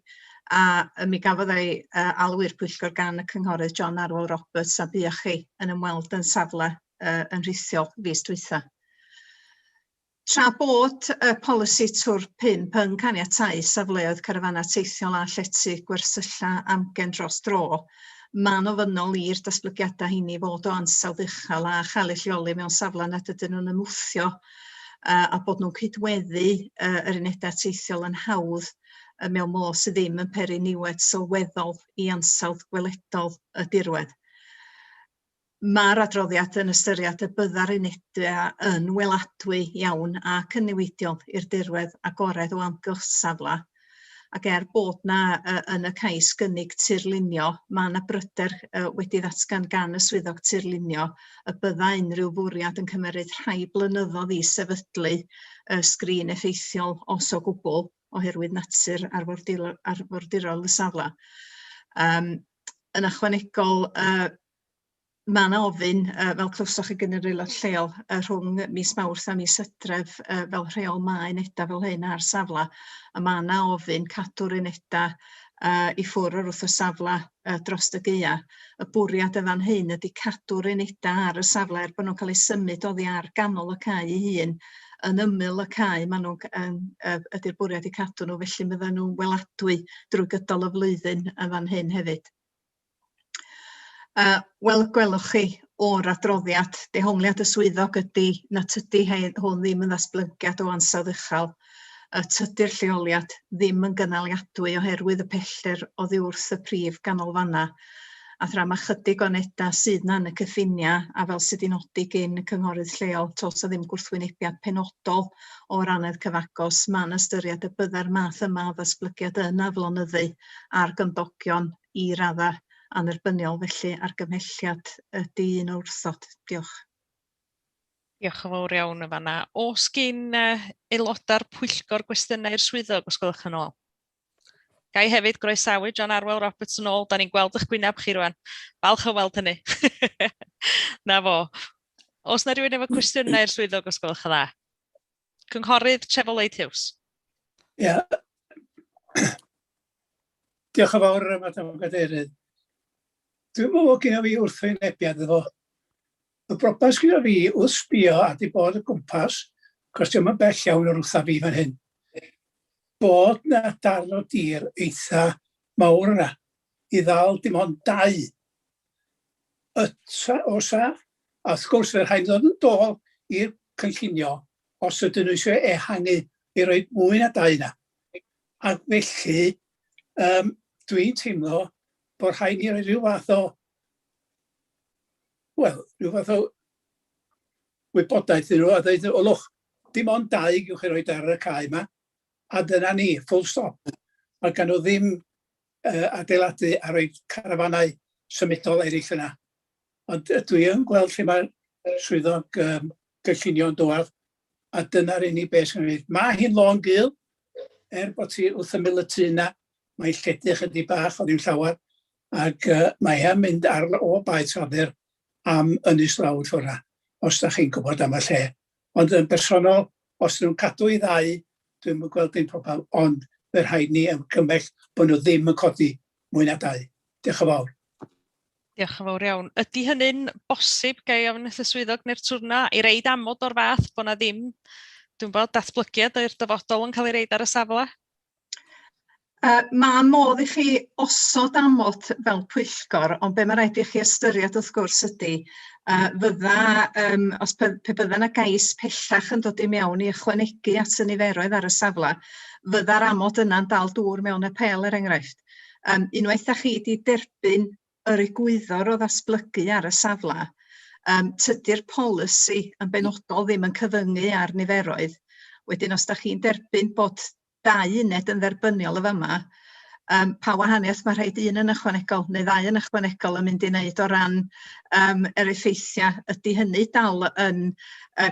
a mi gafodd ei uh, alw i'r pwyllgor gan y cynghorydd John Arwel Roberts a buoch chi yn ymweld yn safle uh, yn rhithiol fis dwytha. Tra bod y polisi Tŵr 5 yn caniatáu safleoedd carafanau teithiol a llety gwersylla amgen dros dro, mae'n ofynnol i'r datblygiadau hynny fod o ansawdd uchel a chael eu lleoli mewn safle nad ydyn nhw'n ymwthio a bod nhw'n cydweddu yr unedau teithiol yn hawdd mewn modd sydd ddim yn peri niwed sylweddol i ansawdd gweledol y dirwedd. Mae'r adroddiad yn ystyried y bydda'r unedau yn weladwy iawn ac yn niweidiol i'r dirwedd agored o amgylch y safle, ac er bod 'na yy yn y cais gynnig tirlunio, mae 'na bryder yy wedi ddatgan gan y swyddog tirlunio y bydda unrhyw fwriad yn cymeryd rhai blynyddoedd i sefydlu y sgrin effeithiol, os o gwbl, oherwydd natur arfordirol, arfordirol y safle. Um, yn ychwanegol, uh, mae yna ofyn, uh, fel clywsoch chi gan yr aelod lleol, uh, rhwng mis Mawrth a mis Hydref, uh, fel rheol mae unedau fel hyn ar safle, a mae yna ofyn cadw'r unedau uh, i ffwrdd o'r wrth y safle uh, dros y gaea. Y bwriad y fan hyn ydy cadw'r unedau ar y safle er bod nhw'n cael eu symud oddi ar ganol y cae ei hun, yn ymyl y cae maen nhw'n uh, ydy'r bwriad i cadw nhw, felly fyddan nhw'n weladwy drwy gydol y flwyddyn yn fan hyn hefyd. Uh, Wel, gwelwch chi o'r adroddiad, dehongliad y swyddog ydy na tydi hwn ddim yn ddatblygiad o ansawdd uchel, y tydi'r lleoliad ddim yn gynaliadwy oherwydd y pellter oddi wrth y prif ganolfannau, a thra mae chydig o anedau sydd 'na yn y cyffiniau, a fel sydd 'di nodi gyn y cynghorydd lleol, tos 'na ddim gwrthwynebiad penodol o'r annedd cyfagos, mae'n ystyried y bydda'r math yma o ddatblygiad yn aflonyddu ar gymdogion i raddau annerbyniol, felly argymhelliad ydy un o wrthod. Diolch. Diolch yn fawr iawn yn fanna. Oes gin uh, aelodau'r pwyllgor gwestiynau i'r swyddog, os gwelwch yn ôl? Ga i hefyd groesawu John Arwel Roberts yn ôl. Da ni'n gweld eich gwyneb chi rwan. Falch o weld hynny. Na fo. Oes na rhywun efo cwestiynau i'r swyddog, os gwelwch yn dda? Cynghorydd Trefor Lloyd Hughes. Ie. Yeah. Diolch yn fawr, Madam Gadeirydd. Dwi'n meddwl bod gennym fi wrthwynebiad efo. Y broblem sydd gyda fi wrth sbio a di bod o gwmpas Cos dio'm yn bell iawn o'r wrtha fi fan hyn. Bod 'na darn o dir eitha mawr yna i ddal dim ond dau. Yta, oes a, a wrth gwrs fe rhaid ddod yn dôl i'r cynllunio os ydyn nhw eisiau ehangu i roi mwy na dau yna. Ac felly, um, dwi'n teimlo bod rhaid ni roi rhyw fath o, wel, rhyw fath o wybodaeth iddyn nhw a dweud, o lwch, dim ond dau gewch chi roed ar y cae yma, a dyna ni, full stop. Mae gan nhw ddim uh, adeiladu a rhoi carafanau symudol eraill yna. Ond dwi yn gweld lle mae'r swyddog um, gynllunio'n dŵad, a dyna'r unig beth sy'n gwneud. Mae hi'n lôn gul, er bod ti wrth ymyl y tŷ yna, mae'n lledu chydig bach, ond ddim llawer, ac uh, mae hi'n mynd ar o Bae Tafyr am Ynys Lawd ffordd 'na, os da chi'n gwybod am y lle. Ond yn bersonol, os nhw'n cadw i ddau, dwi'm yn gweld dim problem, ond fe rhaid ni ymgymell bod nhw ddim yn codi mwy na dau. Diolch yn fawr. Diolch yn fawr iawn. Ydy hynny'n bosib, ga i ofyn wrth y swyddog neu'r twrna, i reid amod o'r fath bod na ddim, dwi'n bod, datblygiad i'r dyfodol yn cael ei reid ar y safle? Mae modd i chi osod amod fel pwyllgor, ond be mae rhaid i chi ystyried wrth gwrs ydy, fydda, um, os pe, pe bydda yna gais pellach yn dod i mewn i ychwanegu at y niferoedd ar y safle, fydda'r amod yna'n dal dŵr mewn apêl er enghraifft. Um, unwaith da chi wedi derbyn yr egwyddor o ddatblygu ar y safle, um, tydi'r polisi yn benodol ddim yn cyfyngu ar niferoedd. Wedyn, os da chi'n derbyn bod dau uned yn dderbyniol y fama, um, pa wahaniaeth mae rhaid un yn ychwanegol neu ddau yn ychwanegol yn mynd i wneud o ran um, yr effeithiau? Ydy hynny dal yn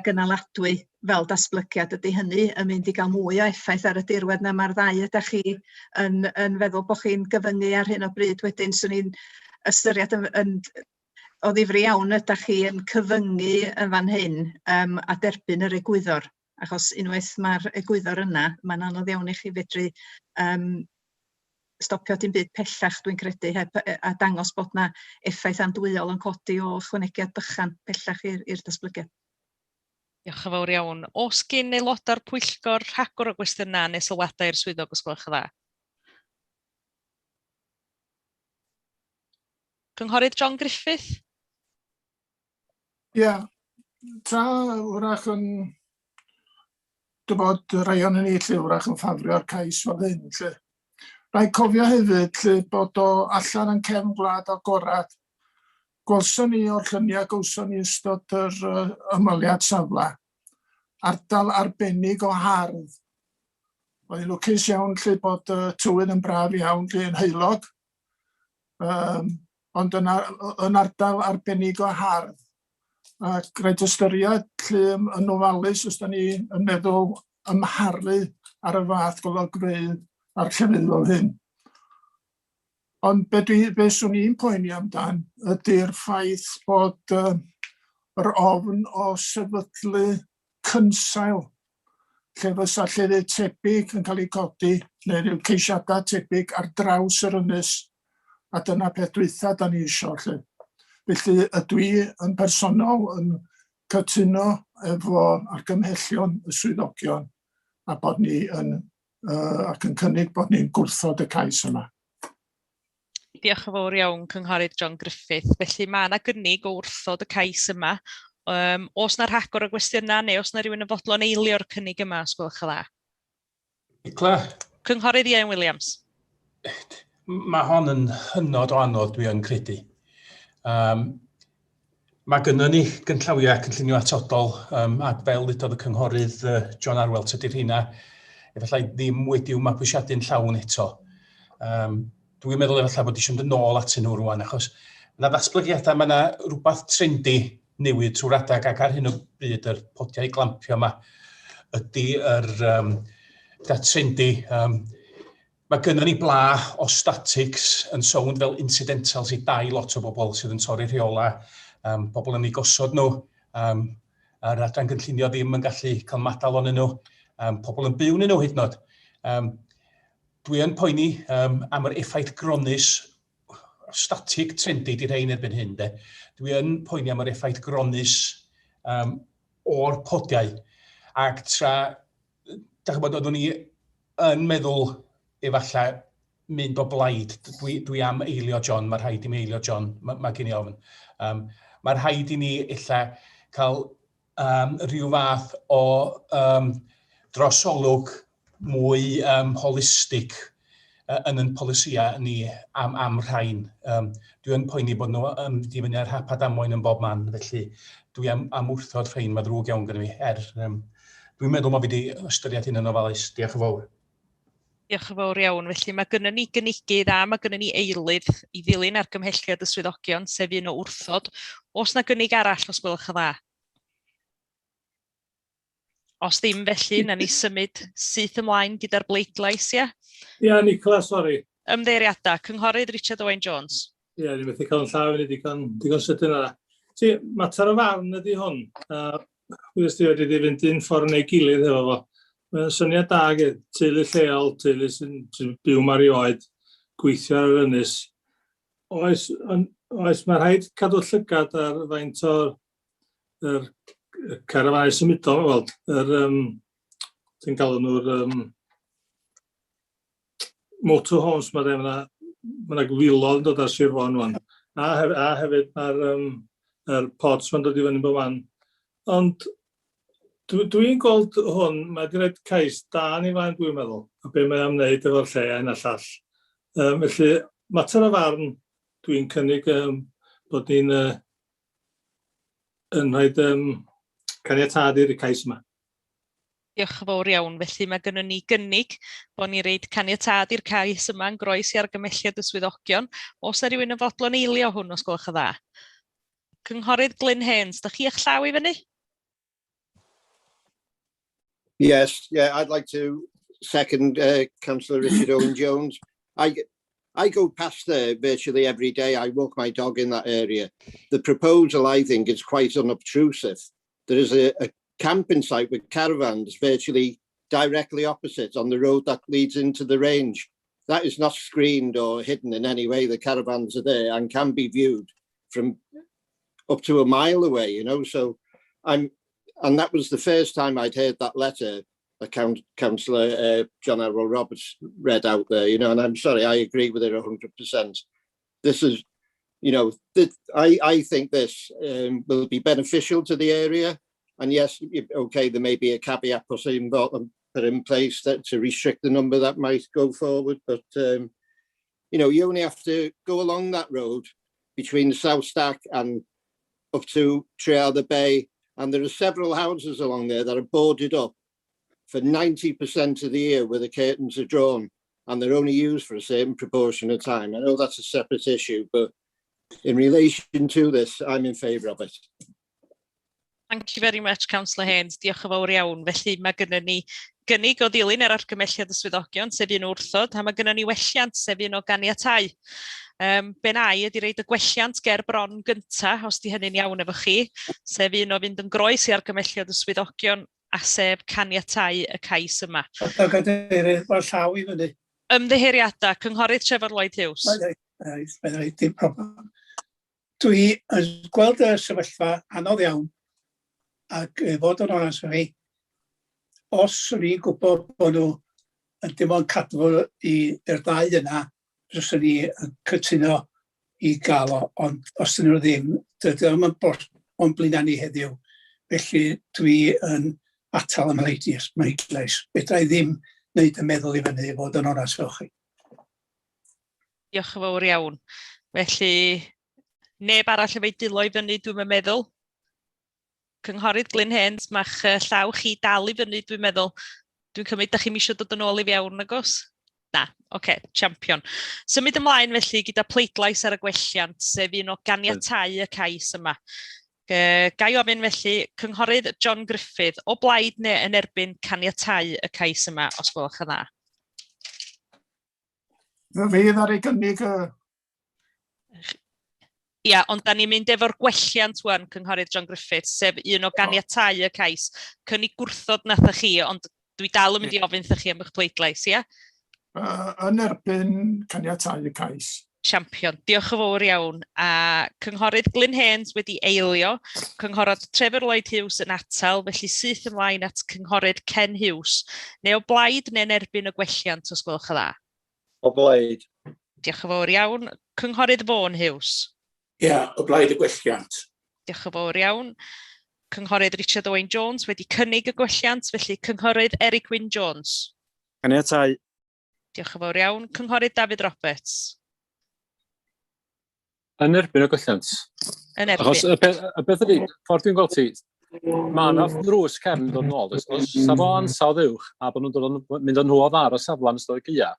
gynaladwy fel datblygiad? Ydy hynny yn mynd i gael mwy o effaith ar y dirwedd na mae'r ddau ydych chi yn, yn feddwl bod chi'n gyfyngu ar hyn o bryd? Wedyn, swn i'n ystyried yn, yn o ddifri iawn ydych chi yn cyfyngu yn fan hyn um, a derbyn yr egwyddor. Achos unwaith mae'r egwyddor yna, mae'n anodd iawn i chi fedru um, stopio dim byd pellach, dwi'n credu, heb a dangos bod na effaith andwyol yn codi o ychwanegiad bychan pellach i'r datblygiad. Diolch yn fawr iawn. Oes gyn aelodau'r pwyllgor rhagor o gwestiynau neu sylwadau i'r swyddog os gwelwch yn dda? Cynghorydd John Griffith? Ie, tra wrach yn dybod rai o'n ni lle wrach yn ffafrio'r cais fel hyn lle. Rhaid cofio hefyd lle bod o allan yn cefn gwlad agorad. Gwelson ni o'r lluniau gawson ni ystod yr uh, ymweliad safle. Ardal arbennig o hardd. Oedd hi'n lwcus iawn lle bod uh, tywydd yn braf iawn lle yn heulog. Um, ond yn, yn ardal arbennig o hardd. Ac rhaid ystyried lle yn ofalus os da ni yn meddwl ymharu ar y fath golygfeydd a'r llefydd fel hyn. Ond be, dwi, be swn i'n poeni amdan ydy'r ffaith bod uh, yr ofn o sefydlu cynsail lle fysa llefydd tebyg yn cael eu codi, neu rhyw ceisiadau tebyg ar draws yr ynys, a dyna peth dwytha da ni isio, lle. Felly, ydw i yn personol yn cytuno efo argymhellion y swyddogion a bod ni yn, uh, ac yn cynnig bod ni'n gwrthod y cais yma. Diolch yn fawr iawn, Cynghorydd John Griffith. Felly mae yna gynnig o wrthod y cais yma. Um, os na rhagor o gwestiynau neu os na rhywun yn fodlon eilio'r cynnig yma, os gwelwch yn dda. Nicola? Cynghorydd Ian Williams. Mae hon yn hynod o anodd, dwi yn credu. Um, mae gynnon ni gynllawiau cynllunio atodol, um, ac fel ddudodd y cynghorydd uh, John Arwel, tydi'r rheina efallai ddim wedi'w mabwysiadu'n llawn eto. Um, dwi'n meddwl efallai bod eisiau mynd yn ôl atyn nhw rwan, achos yna ddatblygiadau, mae yna rhywbeth trendy newydd trwy'r adeg ac ar hyn o bryd yr podiau glampio yma ydy yr um, trendy. Um, mae gynnon ni bla o statics yn sownd fel incidentals i dau lot o bobl sydd yn torri rheola, um, bobl yn ei gosod nhw, um, a'r adran gynllunio ddim yn gallu cael madal onyn nhw, um, pobl yn byw yn nhw hyd yn oed. Um, dwi yn poeni um, am yr effaith gronus static trendy di rhain erbyn hyn, de. Dwi yn poeni am yr effaith gronnus um, o'r podiau. Ac tra, da chi'n gwybod, oeddwn i yn meddwl efallai mynd o blaid. Dwi, dwi am eilio John, mae rhaid i mi eilio John, mae, mae gen i ofn. Um, mae rhaid i ni illa cael um, rhyw fath o um, drosolwg mwy um, holistig uh, yn yn polisïau ni am, am rhain. Um, dwi yn poeni bod nhw yn mynd i fyny ar hap a damwain yn bob man, felly dwi am, am wrthod rhain, mae ddrwg iawn gyda fi. Er, um, dwi'n meddwl mod fi wedi ystyried hyn yn ofalus. Diolch yn fawr. Diolch yn fawr iawn. Felly mae gynnon ni gynigydd a mae gynnon ni eilydd i ddilyn argymhelliad y swyddogion, sef un o wrthod. Oes na gynnig arall, os gwelwch yn dda? Os ddim felly, na ni symud syth ymlaen gyda'r bleidlais, ia? Ia, Nicola, sori. Ymddiheuriadau. Cynghorydd Richard Owen Jones. Ie, yeah, ni methu cael yn llaw i ni digon, digon sydyn yna. Ti, mater o farn ydy hwn. Uh, Wyddes ti wedi fynd un ffordd neu gilydd efo fo. Mae'n syniad da gyda teulu lleol, teulu sy'n sy byw mar i oed, gweithio ar yr ynys. Oes, on, oes, mae rhaid cadw llygad ar faint o'r yr carafanau symudol, wel, yr, um, ti'n galw nhw'r um, motorhomes, mae yna ma yna filoedd yn dod ar Sir Fôn wan. A, hef, a hefyd mae'r um, er pods ma'n dod i fyny bob man. Ond dwi'n dwi gweld hwn, mae wedi gwneud cais da yn ei flaen dwi'n meddwl, a be mae am wneud efo'r lle a hyn a llall. Um, felly, mater o farn, dwi'n cynnig um, bod ni'n uh, yn rhoi um, caniatâd i'r cais yma. Diolch yn fawr iawn. Felly mae gynnon ni gynnig bod ni'n reid caniatâd i'r cais yma yn groes i argymhelliad y swyddogion. Oes na rhywun yn fodlon eilio hwn os gwelwch yn dda? Cynghorydd Glyn Haynes, da chi eich llaw i fyny? Yes, yeah, I'd like to second Councillor Richard Owen Jones. I go past there virtually every day. I walk my dog in that area. The proposal, I think, is quite unobtrusive. There is a camping site with caravans virtually directly opposite on the road that leads into the range. That is not screened or hidden in any way. The caravans are there and can be viewed from up to a mile away. So and that was the first time I'd heard that letter that Councillor John Errol Roberts read out there, and I'm sorry, I agree with it 100%. This is, you know, th I think this will be beneficial to the area. And yes, okay, there may be a caveat put in place that to restrict the number that might go forward, but you only have to go along that road between South Stack and up to Trearddur Bay, and there are several houses along there that are boarded up for 90% of the year where the curtains are drawn, and they're only used for a certain proportion of time. I know that's a separate issue, but in relation to this, I'm in favour of it. Thank you very much, Councillor Haynes. Diolch yn fawr iawn. Felly mae gennym ni gynnig o ddilyn yr argymhelliad y swyddogion, sef un o wrthod, a mae gennym ni welliant, sef un o ganiatáu. Um, be na i ydy roid y gwelliant ger bron gynta, os di hynny'n iawn efo chi, sef un o fynd yn groes i argymhelliad y swyddogion a sef caniatáu y cais yma. Madam Cadeirydd, mae'r llaw i fyny. Ymddiheuriadau, Cynghorydd Trefor Lloyd Hughes. Mae'n rhaid, mae'n rhaid, dim problem. Dwi yn gweld y sefyllfa anodd iawn ac i fod yn onest efo chi, os o'n i'n gwybod bod nhw yn dim ond cadw i'r ddau yna, fyswn i yn cytuno i gael o, ond os dyn nhw ddim, dydy o'm yn o'n blaenau ni heddiw. Felly dwi yn atal 'y mhleidlais. mhleidlais. Fedra i ddim wneud y meddwl i fyny i fod yn onest efo chi. Diolch yn fawr iawn. Felly, neb arall efo'i dwylo i fyny, dwi'n meddwl. Cynghorydd Glyn Haynes, mae'ch llaw chi dal i fyny, dwi'n meddwl. Dwi'n cymryd, da chi'm eisiau dod yn ôl i fewn, nagos? Na, oce, okay, champion. Symud ymlaen felly gyda pleidlais ar y gwelliant, sef un o ganiatáu y cais yma. Ga i ofyn felly, Cynghorydd John Griffith, o blaid neu yn erbyn caniatáu y cais yma, os gwelwch yn dda? Fe fydd ar ei gynnig y. Ia, ond da ni'n mynd efo'r gwelliant wan, Cynghorydd John Griffiths, sef un o ganiatáu y cais. Cynnig gwrthod nathoch chi, ond dwi dal yn mynd i ofyn wrthych chi am eich pleidlais, ia? Yn erbyn caniatáu y cais. Champion. Diolch yn fawr iawn. A cynghorydd Glyn Haynes wedi eilio, cynghorodd Trevor Lloyd Hughes yn atal, felly syth ymlaen at cynghorydd Ken Hughes. Neu o blaid neu'n erbyn y gwelliant, os gwelwch yn dda? O blaid. Diolch yn fawr iawn. Cynghorydd Vaughan Hughes. Ia, o blaid y gwelliant. Diolch yn fawr iawn. Cynghorydd Richard Owen Jones wedi cynnig y gwelliant, felly Cynghorydd Eric Wyn Jones. Caniatáu. Diolch yn fawr iawn. Cynghorydd David Roberts. Yn erbyn y gwelliant. Yn erbyn. Achos y peth, y peth ydy, ffordd dwi'n gweld ti, mae yna ddrws cefn dod nôl, does? Os sa fo ansawdd uwch a bod nhw'n dod o'n, mynd â nhw o dda ar y safle yn ystod y gaea,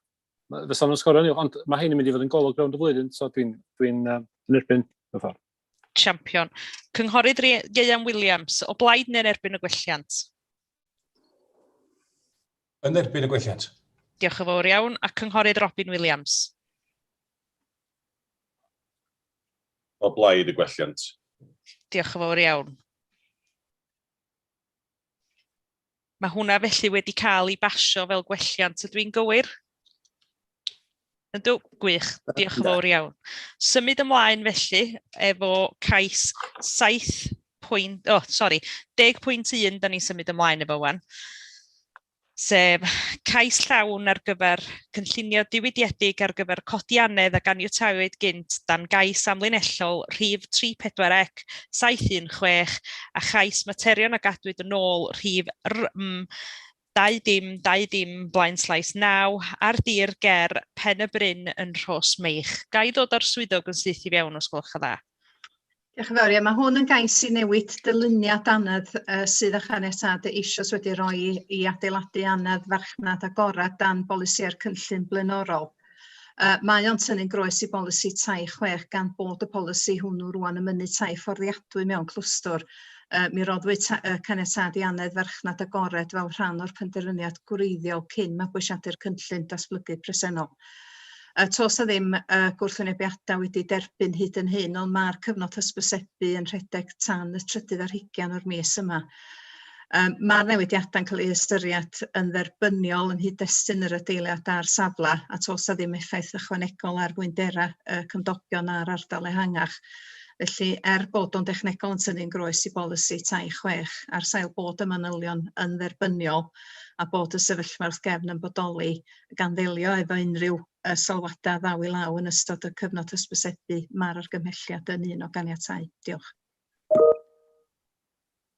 fysa nhw'n sgorio'n uwch, ond mae hein yn mynd i fod yn golwg rownd y flwyddyn, so dwi'n dwi yn erbyn y ffordd. Champion. Cynghorydd Ieuan Williams, o blaid neu'n erbyn y gwelliant? Yn erbyn y gwelliant. Diolch yn fawr iawn. A Cynghorydd Robin Williams. O blaid y gwelliant. Diolch yn fawr iawn. Mae hwnna felly wedi cael ei basio fel gwelliant, ydw i'n gywir? Ydw, gwych. Diolch yn fawr iawn. Symud ymlaen felly efo cais 7 pwynt, oh, sori, 10.1 da ni'n symud ymlaen efo wan. Sef cais llawn ar gyfer cynllunio diwydiedig ar gyfer codi annedd a ganiatawyd gynt dan gais amlinellol rhif 34 716 a chais materion a gadwyd yn ôl rhif RM 2 dim 2 dim blaen slaes 9 ar dir ger Pen y Bryn yn Rhos Meich. Ga i ddod â'r swyddog yn syth i fewn os gwelwch yn dda? Diolch yn fawr. Ie, mae hwn yn gais i newid dyluniad annedd sydd â chaniatâd eisoes wedi rhoi i adeiladu annedd farchnad agored dan bolisiau'r cynllun blaenorol. Mae o'n tynnu'n groes i bolisi tai chwech gan bod y polisi hwnnw rwan yn mynnu tai fforddiadwy mewn clwstwr. Mi roddwyd caniatâd i annedd farchnad agored fel rhan o'r penderfyniad gwreiddiol cyn mabwysiadu'r cynllun datblygu presennol. Tos a ddim gwrthwynebiadau wedi derbyn hyd yn hyn, ond mae'r cyfnod hysbysebu yn rhedeg tan y trydydd ar hugain o'r mis yma. Mae'r newidiadau'n cael eu ystyried yn dderbyniol yn nghyd-destun yr adeilad a'r safle, a tos a ddim effaith ychwanegol ar fwynderau y cymdogion a'r ardal ehangach. Felly, er bod o'n dechnegol yn tynnu'n groes i bolisi tai chwech, ar sail bod y manylion yn dderbyniol a bod y sefyllfa wrth gefn yn bodoli, gan ddelio efo unrhyw sylwadau ddaw i law yn ystod y cyfnod hysbysebu, mae'r argymhelliad yn un o ganiatáu. Diolch.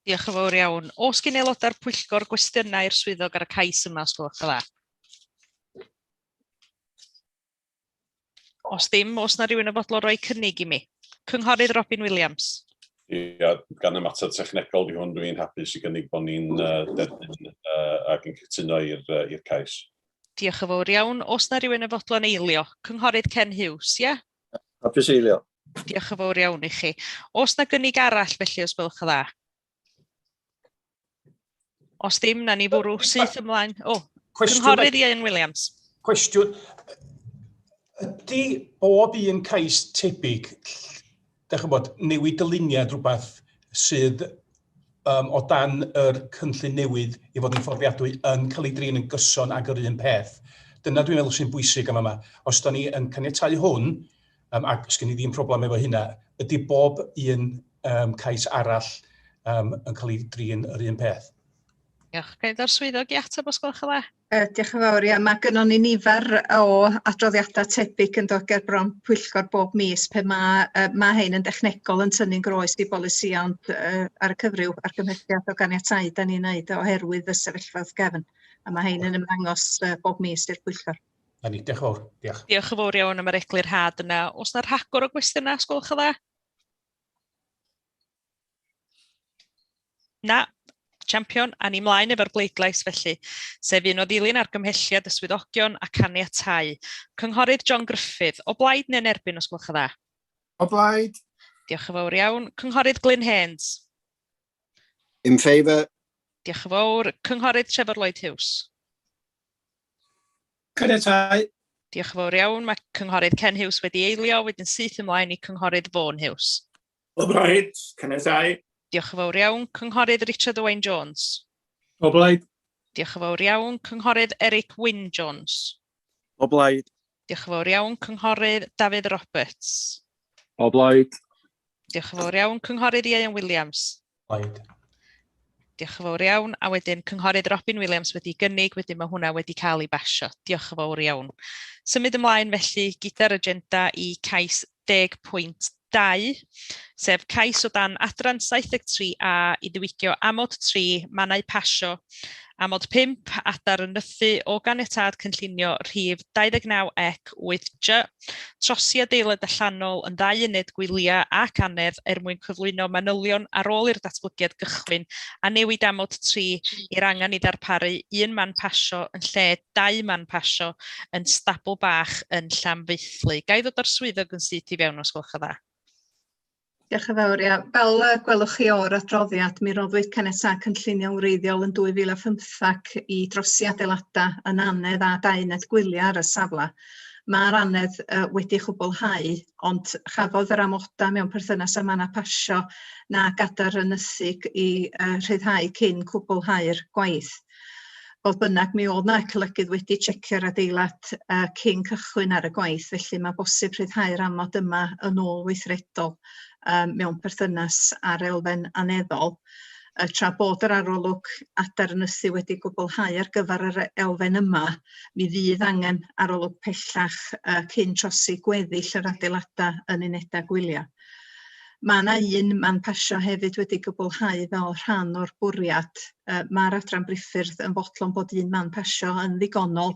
Diolch yn fawr iawn. Oes gen aelodau'r pwyllgor gwestiynau i'r swyddog ar y cais yma, os gwelwch yn dda? Os ddim, oes na rhywun yn fodlon rhoi cynnig i mi? Cynghorydd Robin Williams. Ia, gan y mater technegol di hwn, dwi'n hapus i gynnig bod ni'n derbyn ac yn cytuno i'r cais. Diolch yn fawr iawn. Oes na rhywun yn fodlon eilio? Cynghorydd Ken Hughes, ie? Hapus eilio. Diolch yn fawr iawn i chi. Oes na gynnig arall felly, os gwelwch yn dda? Os ddim, na ni fwrw syth ymlaen. O, Cynghorydd Ieuan Williams. Cwestiwn. Ydy bob un cais tebyg, da chi'n bod, newid dyluniad rhywbeth sydd um, o dan yr cynllun newydd i fod yn fforddiadwy yn cael ei drin yn gyson ag yr un peth? Dyna dwi'n meddwl sy'n bwysig am yma. Os da ni yn caniatáu hwn, um, ac sgen i ddim problem efo hynna, ydy bob un um, cais arall um, yn cael ei drin yr un peth? Diolch. Ga i ddod swyddog i ateb os gwelwch yn dda? Diolch yn fawr. Ia, mae gynnon ni nifer o adroddiadau tebyg yn dod ger bron pwyllgor bob mis pe mae, mae hein yn dechnegol yn tynnu'n groes i bolisi, ond ar y cyfryw argymhelliad o ganiatáu da ni'n neud oherwydd y sefyllfa wrth gefn. A mae hein yn ymddangos bob mis i'r pwyllgor. Na ni, diolch yn fawr. Diolch. Diolch yn fawr iawn am yr eglurhad yna. Oes na rhagor o gwestiynau, os gwelwch yn dda? Na, champion, a ni mlaen efo'r bleidlais felly, sef un o ddilyn argymhelliad y swyddogion a caniatáu. Cynghorydd John Gruffydd, o blaid neu'n erbyn os gwelwch yn dda? O blaid. Diolch yn fawr iawn. Cynghorydd Glyn Haynes. In favour. Diolch yn fawr. Cynghorydd Trevor Lloyd Hughes. Caniatáu. Diolch yn fawr iawn. Mae Cynghorydd Ken Hughes wedi eilio, wedyn syth ymlaen i Cynghorydd Vaughan Hughes. O blaid, caniatáu. Diolch yn fawr iawn. Cynghorydd Richard Owain Jones. O blaid. Diolch yn fawr iawn. Cynghorydd Eric Wyn Jones. O blaid. Diolch yn fawr iawn. Cynghorydd Dafydd Roberts. O blaid. Diolch yn fawr iawn. Cynghorydd Ieuan Williams. Blaid. Diolch yn fawr iawn. A wedyn Cynghorydd Robin Williams wedi gynnig, wedyn mae hwnna wedi cael ei basio. Diolch yn fawr iawn. Symud ymlaen felly gyda'r agenda i cais 10.2, sef cais o dan adran 73A i ddiwygio amod 3 mannau pasio, amod 5 adar yn nythu o ganiatâd cynllunio rhif 29 ec 8J, trosi adeilad allanol yn ddau uned gwyliau ac annedd er mwyn cyflwyno manylion ar ôl i'r datblygiad gychwyn a newid amod 3 i'r angen i ddarparu un man pasio yn lle dau man pasio yn stabl bach yn Llanfaethlu. Ga i ddod â'r swyddog yn syth i fewn os gwelwch yn dda? Diolch yn fawr, ia. Fel y gwelwch chi o'r adroddiad, mi roddwyd caniatâd cynllunio'n wreiddiol yn 2015 i drosi adeiladau yn annedd a dau uned gwyliau ar y safle. Mae'r annedd uh, wedi chwblhau, ond chafodd yr amodau mewn perthynas â mannau pasio na gadar ynysig i uh, rhyddhau cyn cwblhau'r gwaith. Fodd bynnag, mi oedd 'na ecolegydd wedi checio'r adeilad uh, cyn cychwyn ar y gwaith, felly mae bosib rhyddhau'r amod yma yn ôl weithredol um, mewn perthynas â'r elfen aneddol. Uh, tra bod yr arolwg adar ynysu wedi gwblhau ar gyfer yr elfen yma, mi fydd angen arolwg pellach uh, cyn trosi gweddill yr adeiladau yn unedau gwyliau. Mae yna un man pasio hefyd wedi gwblhau fel rhan o'r bwriad. Yy ma'r adran briffyrdd yn fodlon bod un man pasio yn ddigonol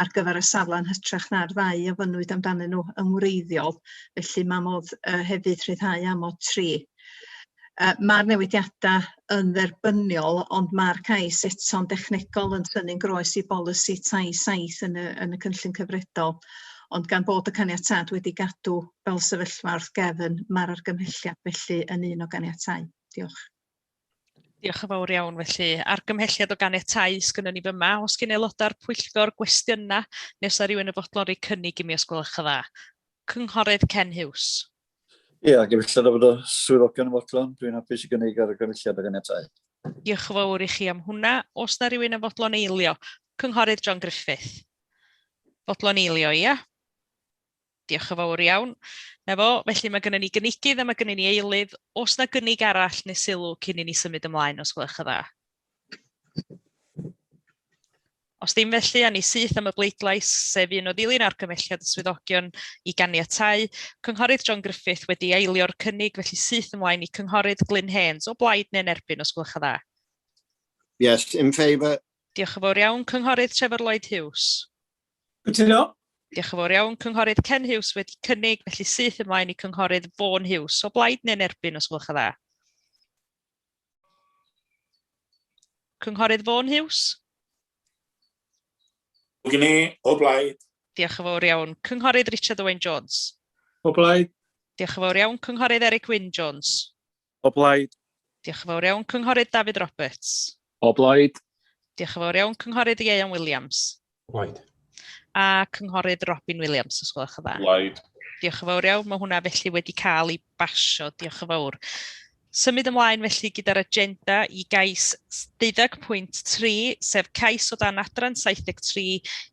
ar gyfer y safle yn hytrach na'r ddau ofynnwyd amdanyn nhw yn wreiddiol, felly mae modd yy hefyd rhyddhau amod 3. Yy ma'r newidiadau yn dderbyniol, ond ma'r cais eto'n dechnegol yn tynnu'n groes i bolisi tai saith yn y, yn y cynllun cyfredol, ond gan bod y caniatâd wedi gadw fel sefyllfa wrth gefn, mae'r argymhelliad felly yn un o ganiatáu. Diolch. Diolch yn fawr iawn felly. Argymhelliad o ganiatáu sgynnon ni fyma. Os gen aelodau'r pwyllgor gwestiynau, neu os yna rhywun yn fodlon rhoi cynnig i mi os gwelwch yn dda. Cynghorydd Ken Hughes. Ie, yeah, gymhelliad o fod y swyddogion yn fodlon, dwi'n hapus i gynnig ar y gymhelliad o ganiatáu. Diolch yn fawr i chi am hwnna. Os na rhywun yn fodlon eilio? Cynghorydd John Griffith. Fodlon eilio, ia? Diolch yn fawr iawn. Na fo, felly mae gennym ni gynigydd a mae gennym ni eilydd. Oes na gynnig arall neu sylw cyn i ni symud ymlaen, os gwelwch yn dda? Os ddim felly, a ni syth am y bleidlais, sef un o ddilyn argymhelliad y swyddogion i ganiatáu. Cynghorydd John Griffith wedi eilio'r cynnig, felly syth ymlaen i Cynghorydd Glyn Haynes, o blaid neu'n erbyn, os gwelwch yn dda. Yes, in favour. Diolch yn fawr iawn. Cynghorydd Trevor Lloyd Hughes. Cytuno. Diolch yn fawr iawn. Cynghorydd Ken Hughes wedi cynnig, felly syth ymlaen i Cynghorydd Vaughan Hughes. O blaid neu'n erbyn, os gwelwch yn dda? Cynghorydd Vaughan Hughes? Gen i, o blaid. Diolch yn fawr iawn. Cynghorydd Richard Owen Jones? O blaid. Diolch yn fawr iawn. Cynghorydd Eric Wyn Jones? O blaid. Diolch yn fawr iawn. Cynghorydd David Roberts. O blaid. Diolch yn fawr iawn. Cynghorydd Ieuan Williams. O blaid. A Cynghorydd Robin Williams, os gwelwch yn dda. Blaid. Diolch yn fawr iawn. Mae hwnna felly wedi cael ei basio. Diolch yn fawr. Symud ymlaen felly gyda'r agenda i gais 12.3, sef cais o dan adran 73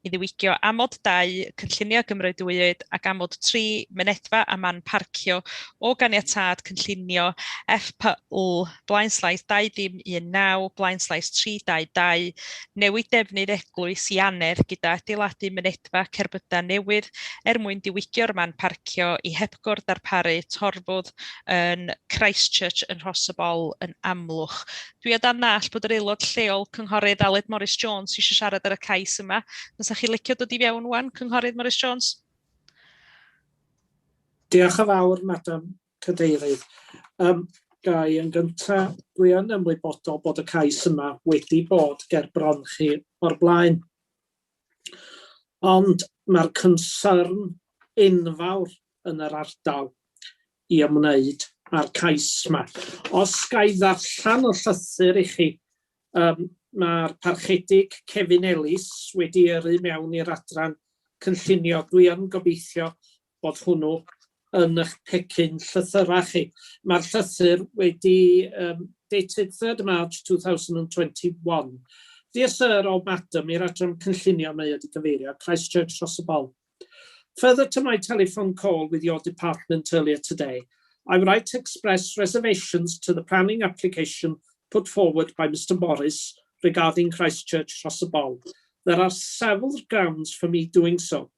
i ddiwygio amod 2, cynllunio gymeradwywyd, ac amod 3, mynedfa a man parcio o ganiatâd cynllunio FPL blaenslaes 2019 blaenslaes 322, newid defnydd eglwys i annedd gyda adeiladu mynedfa cerbydau newydd er mwyn diwygio'r man parcio i hepgor darparu torfwdd yn Christchurch yn Rhos-y-bol yn Amlwch. Dwi o dan ddallt bod yr aelod lleol, Cynghorydd Aled Morris Jones, eisiau siarad ar y cais yma. Fysa chi licio dod i fewn wan, Cynghorydd Morris Jones? Diolch yn fawr, Madam Cadeirydd. Um, Gai, yn gyntaf, dwi yn ymwybodol bod y cais yma wedi bod ger bron chi o'r blaen. Ond mae'r concern enfawr yn yr ardal i ymwneud â'r cais yma. Os ga i ddarllen y llythyr i chi, um, mae'r parchedig Kevin Ellis wedi yrru mewn i'r adran cynllunio. Dwi yn gobeithio bod hwnnw yn eich pecyn llythyrau chi. Mae'r llythyr wedi um, dated 3rd March 2021. Dear Sir or Madam, i'r adran cynllunio mae wedi cyfeirio, Christchurch Rhos-y-bol. Further to my telephone call with your department earlier today, I would like to express reservations to the planning application put forward by Mr Morris regarding Christchurch Rhos-y-bol. There are several grounds for me doing so.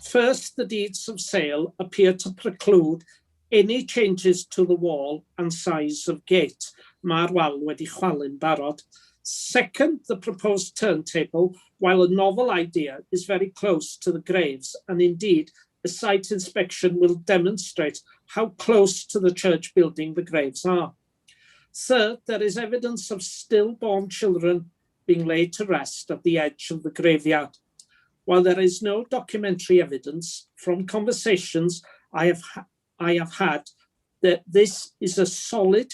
First, the deeds of sale appear to preclude any changes to the wall and size of gate. Mae'r wal wedi chwalu'n barod. Second, the proposed turntable, while a novel idea, is very close to the graves, and indeed, a site inspection will demonstrate how close to the church building the graves are. Third, there is evidence of stillborn children being laid to rest at the edge of the graveyard. While there is no documentary evidence, from conversations I have had, that this is solid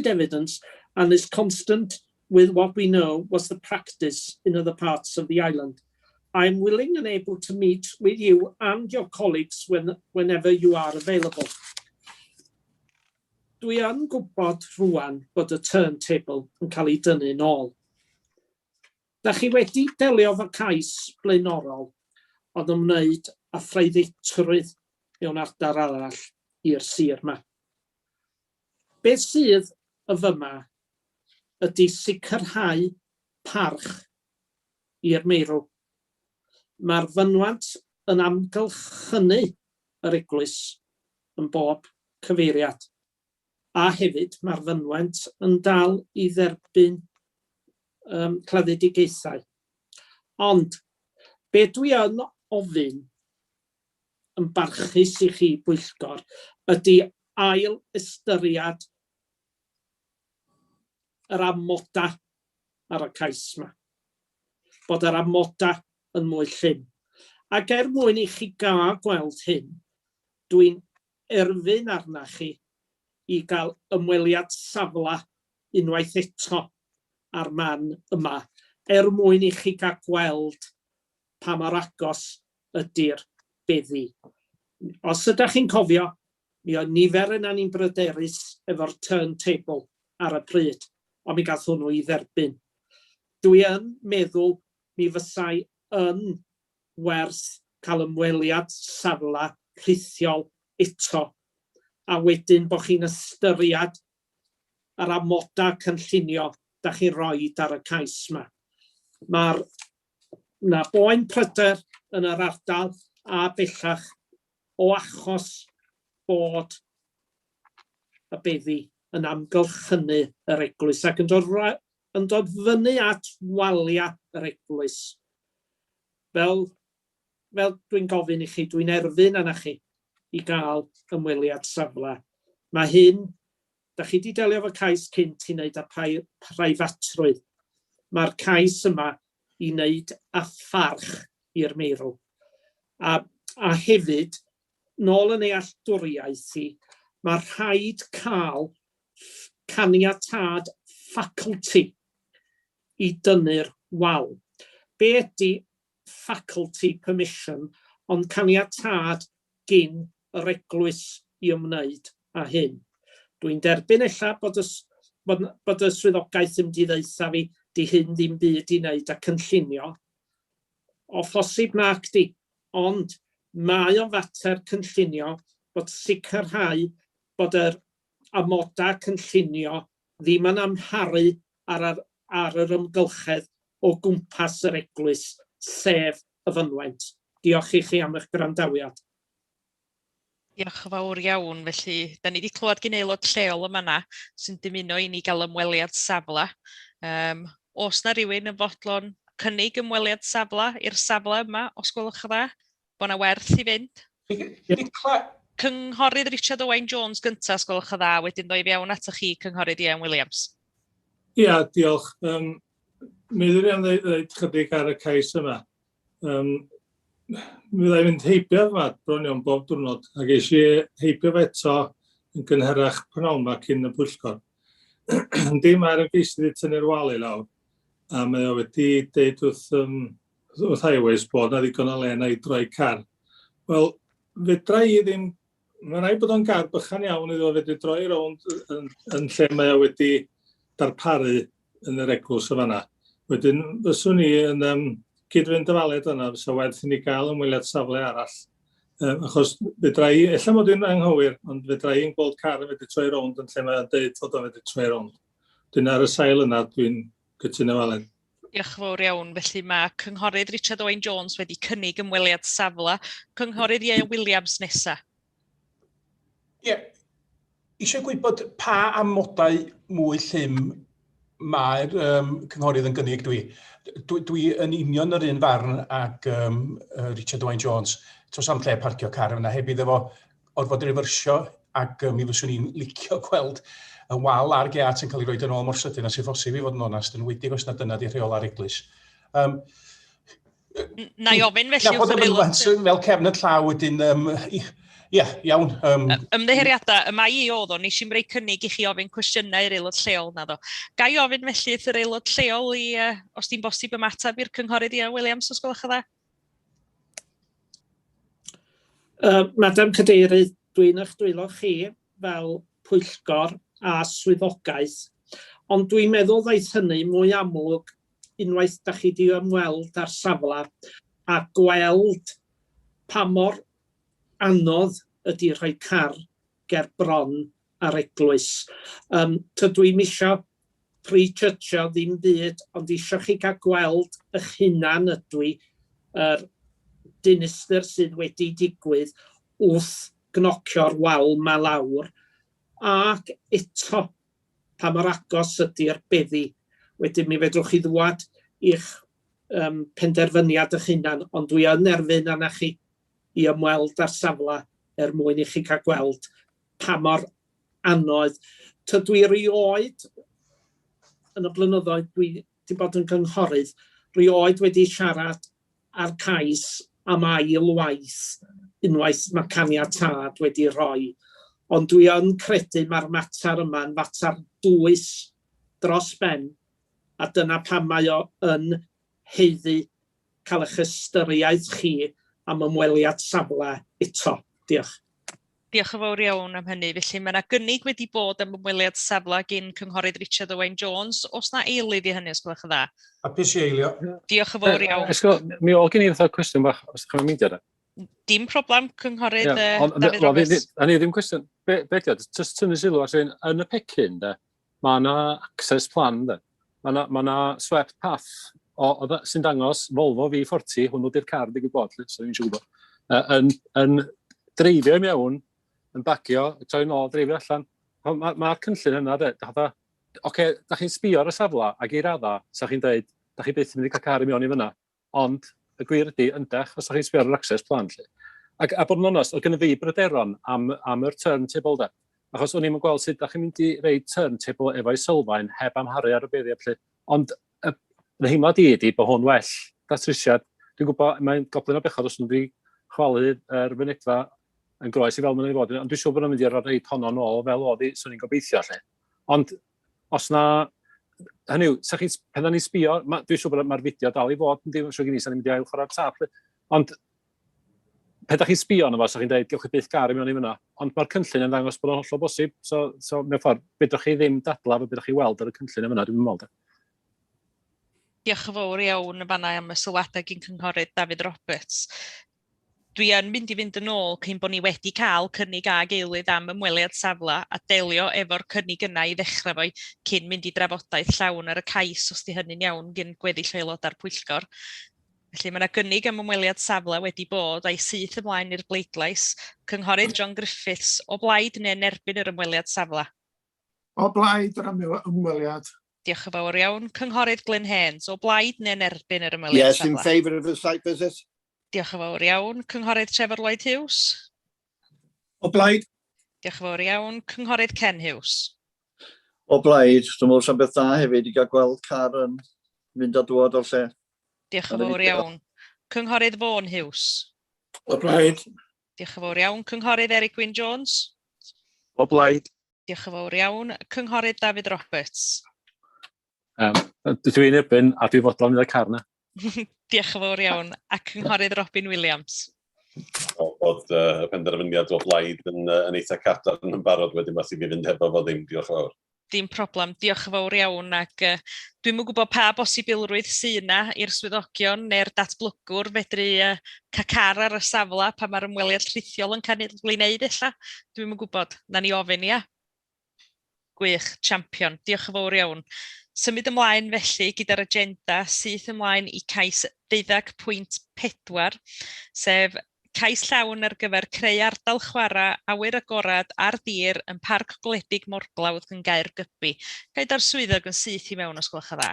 evidence and is constant with what we know was the practice in other parts of the island. I am willing and able to meet with you and your colleagues whenever you are available. Dwi yn gwybod rwan bod y turntable yn cael ei dynnu nôl. Da chi wedi delio efo cais blaenorol oedd ymwneud â phreifatrwydd mewn ardal arall i'r sir yma. Beth sydd y fyma ydy sicrhau parch i'r meirw. Mae'r fynwant yn amgylchynu yr eglwys yn bob cyfeiriad. A hefyd mae'r fynwent yn dal i dderbyn claddedigaethau. Ond, be dwi yn ofyn yn barchus i chi bwyllgor ydy ail ystyriad yr amoda ar y cais yma. Bod yr amoda yn mwy llym. Ac er mwyn i chi gael gweld hyn, dwi'n erfyn arna chi i gael ymweliad safla unwaith eto ar man yma, er mwyn i chi gael gweld pa mor agos ydy'r beddi. Os ydych chi'n cofio, mi oedd nifer yna ni'n bryderus efo'r turntable ar y pryd, ond mi gath hwnnw i dderbyn. Dwi yn meddwl mi fysai yn werth cael ymweliad safla rhithiol eto, a wedyn bod chi'n ystyried yr amoda cynllunio da chi'n rhoi ar y cais yma. Mae'r na boen pryder yn yr ardal a bellach o achos bod y beddi yn amgylchynu yr eglwys ac yn dod fyny at waliau yr eglwys. Fel dwi'n gofyn i chi, dwi'n erfyn arna chi i gael ymweliad safle. Mae hyn, da chi wedi delio efo cais cynt i wneud â preifatrwydd. Mae'r cais yma i wneud â pharch i'r meirw. A hefyd, nôl yn nealltwriaeth i, mae rhaid cael caniatâd faculty i dynnu'r wal. Be ydy faculty permission, ond caniatâd gyn yr eglwys i ymwneud â hyn? Dwi'n derbyn ella bod y swyddogaeth yn mynd i ddeutha fi, di hyn ddim byd i wneud â cynllunio. O phosib nac di, ond mae o'n fater cynllunio bod sicrhau bod yr amoda cynllunio ddim yn amharu ar yr ymgylchedd o gwmpas yr eglwys, sef y fynwent. Diolch i chi am eich gwrandawiad. Diolch yn fawr iawn. Felly, da ni wedi clywed gen aelod lleol yma na sy'n dymuno i ni gael ymweliad safle. Oes na rywun yn fodlon cynnig ymweliad safle i'r safle yma, os gwelwch yn dda? Bo na werth i fynd? Cynghorydd Richard Owain Jones gyntaf, os gwelwch yn dda, wedyn ddoi fewn atoch chi, Cynghorydd Ian Williams. Ia, diolch. Mi ddwn i am ddeud chydig ar y cais yma. Mi fyddai fynd heibio yma bron iawn bob diwrnod, ac eis i heibio fe eto yn gynharach pnawn yma cyn y pwyllgor. Yndi, mae'r ymgeisydd wedi tynnu'r wal i lawr, a mae o wedi deud wrth Highways bod na ddigon o le na i droi car. Wel, fedra i ddim, mae'n rhaid bod o'n gar bychan iawn iddo fedru droi rownd yn lle mae o wedi darparu yn yr eglwys y fanna. Wedyn, fyswn i yn cyd-fynd efo Aled yna, fysa werth i ni gael ymweliad safle arall. Achos fedra i, ella mod i'n anghywir, ond fedra i'n gweld car yn medru troi rownd yn lle mae'n deud fod o'n medru troi rownd. Dwi'n ar y sail yna, dwi'n cytuno efo Aled. Diolch yn fawr iawn. Felly mae Cynghorydd Richard Owen Jones wedi cynnig ymweliad safle. Cynghorydd Ieuan Williams nesa. Ie, yeah. Eisiau gwybod pa amodau mwy llym mae'r cynghorydd yn gynnig dwi. Dwi, dwi yn union yr un farn ag Richard Owen Jones. Tos am lle parcio car yna heb iddo fo orfod refersio ac mi fyswn i'n licio gweld y wal a'r giât yn cael ei roed yn ôl mor sydyn â sy'n phosib i fod yn onast, yn wedig os na dyna di rheola'r eglwys. Na i ofyn felly wrth yr aelod. Fel cefn y llaw wedyn, ie, iawn. Ymddiheuriadau, y mae i oedd o, nes i'm rhoi cynnig i chi ofyn cwestiynau i'r aelod lleol na ddo. Ga i ofyn felly wrth yr aelod lleol i, os di'n bosib ymateb i'r cynghorydd Ian Williams, os gwelwch yn dda? Madam Cadeirydd, dwi'n eich dwylo chi fel pwyllgor a swyddogaeth, ond dwi'n meddwl ddaeth hynny mwy amlwg unwaith da chi 'di ymweld â'r safle a gweld pa mor anodd ydi rhoi car ger bron ar eglwys. Tydw i'm isio pre-judgio ddim byd, ond isio chi gael gweld eich hunan ydw i, yr dinistr sydd wedi digwydd wrth gnocio'r wal 'ma lawr, ac eto pa mor agos ydy'r beddi. Wedyn mi fedrwch chi ddwad i'ch penderfyniad eich hunan, ond dwi yn erfyn arna chi i ymweld â'r safle er mwyn i chi cael gweld pa mor anodd. Tydw i rioed, yn y blynyddoedd dwi wedi bod yn gynghorydd, rioed wedi siarad ar cais am ail waith unwaith mae caniatâd wedi rhoi. Ond dwi yn credu mae'r mater yma'n fater dwys dros ben, a dyna pam mae o yn haeddu cael eich ystyriaeth chi am ymweliad safle eto. Diolch. Diolch yn fawr iawn am hynny. Felly mae yna gynnig wedi bod am ymweliad safle gyn Cynghorydd Richard Owen Jones. Oes na eilydd i hynny, os gwelwch yn dda? Hapus i eilio. Diolch yn fawr iawn. Esgo, mi oedd gen i fatha cwestiwn bach, os ydych chi'n meindio da. Dim problem, Cynghorydd yeah, Dafydd Roberts. A ni ddim cwestiwn. Be, be di o? Just tynnu sylw ar rhywun yn y pecyn, de, mae yna access plan, de. Mae yna, ma swept path o, sy'n dangos Volvo V40, hwnnw di'r car digwydd bod, so dwi'n siŵr gwybod, yn, yn dreifio i mewn, yn bagio, troi nôl, dreifio allan. Mae'r ma, cynllun yna, de, fatha, oce, okay, da chi'n sbio ar y safle, ac i radda, sa chi'n dweud, da chi byth yn mynd i cael car i mewn i fyna. Ond, y gwir ydy, yndech, os da chi'n sbio ar yr access plan, lle. Ac, a bod yn onest, oedd gen i fi bryderon am, am yr turntable, de. Achos o'n i'm yn gweld sut da chi'n mynd i reid turntable efo'i sylfaen heb amharu ar y beddiau, felly. Ond y nheimlad i ydy bod hwn well datrysiad. Dwi'n gwybod, mae'n goblyn o bechod os nhw wedi chwalu yr fynedfa yn groes i fel maen nhw'n fod, ond dwi'n siŵr bod nhw'n mynd i reid honno nôl fel oedd hi, swn i'n gobeithio lle. Ond os na, hynny yw, sa chi, pan ni'n sbio, dwi'n siŵr bod mae'r fideo dal i fod, yn ddim siŵr gen i, sa'n mynd i ail chwarae'r tap. Ond pe da chi'n sbio arno fo, sa chi'n dweud, gewch chi byth gar i mewn i fyna. Ond mae'r cynllun yn dangos bod o'n hollol bosib. So, so mewn ffordd, fedrwch chi ddim dadla fo beth chi weld ar y cynllun yma, dwi'n meddwl. Diolch yn fawr iawn yn fanna am y sylwadau gyn cynghorydd Dafydd Roberts. Dwi yn mynd i fynd yn ôl cyn bod ni wedi cael cynnig ag eilydd am ymweliad safle a delio efo'r cynnig yna i ddechrau fo'i cyn mynd i drafodaeth llawn ar y cais os di hynny'n iawn gyn gweddill aelodau'r pwyllgor. Felly mae yna gynnig am ymweliad safle wedi bod a'i syth ymlaen i'r bleidlais. Cynghorydd John Griffiths, o blaid neu yn erbyn yr ymweliad safle? O blaid yr ymweliad. Diolch yn fawr iawn. Cynghorydd Glyn Haynes, o blaid neu yn erbyn yr ymweliad Yes, in safle? favour of the site visit. Diolch yn fawr iawn. Cynghorydd Trevor Lloyd Hughes? O blaid. Diolch yn fawr iawn. Cynghorydd Ken Hughes? O blaid, dwi'n meddwl sa'n beth da hefyd i gael gweld car yn mynd a dŵad o'r lle. Diolch yn fawr iawn. Cynghorydd Vaughan Hughes? O blaid. Diolch yn fawr iawn. Cynghorydd Eric Wyn Jones? O blaid. Diolch yn fawr iawn. Cynghorydd David Roberts? Dwi'n erbyn a dwi'n fodlon mynd â'r car na. Diolch yn fawr iawn. A Cynghorydd Robin Williams? Oedd y penderfyniad o blaid yn, yn eitha cadarn yn barod wedyn math i fi fynd hefo fo ddim. Diolch yn fawr. Dim problem, diolch yn fawr iawn ac uh, dwi'm yn gwybod pa bosibilrwydd sydd yna i'r swyddogion neu'r datblygwr fedru uh, cael car ar y safle pan mae'r ymweliad rhithiol yn cael ei wneud ella. Dwi'm yn gwybod, na ni ofyn ia. Gwych, champion, diolch yn fawr iawn. Symud ymlaen felly gyda'r agenda syth ymlaen i cais 12.4, sef cais llawn ar gyfer creu ardal chwarae awyr agored ar dir yn Parc Gwledig Morglawdd yn Gaergybi. Ga i da'r swyddog yn syth i mewn os gwelwch yn dda.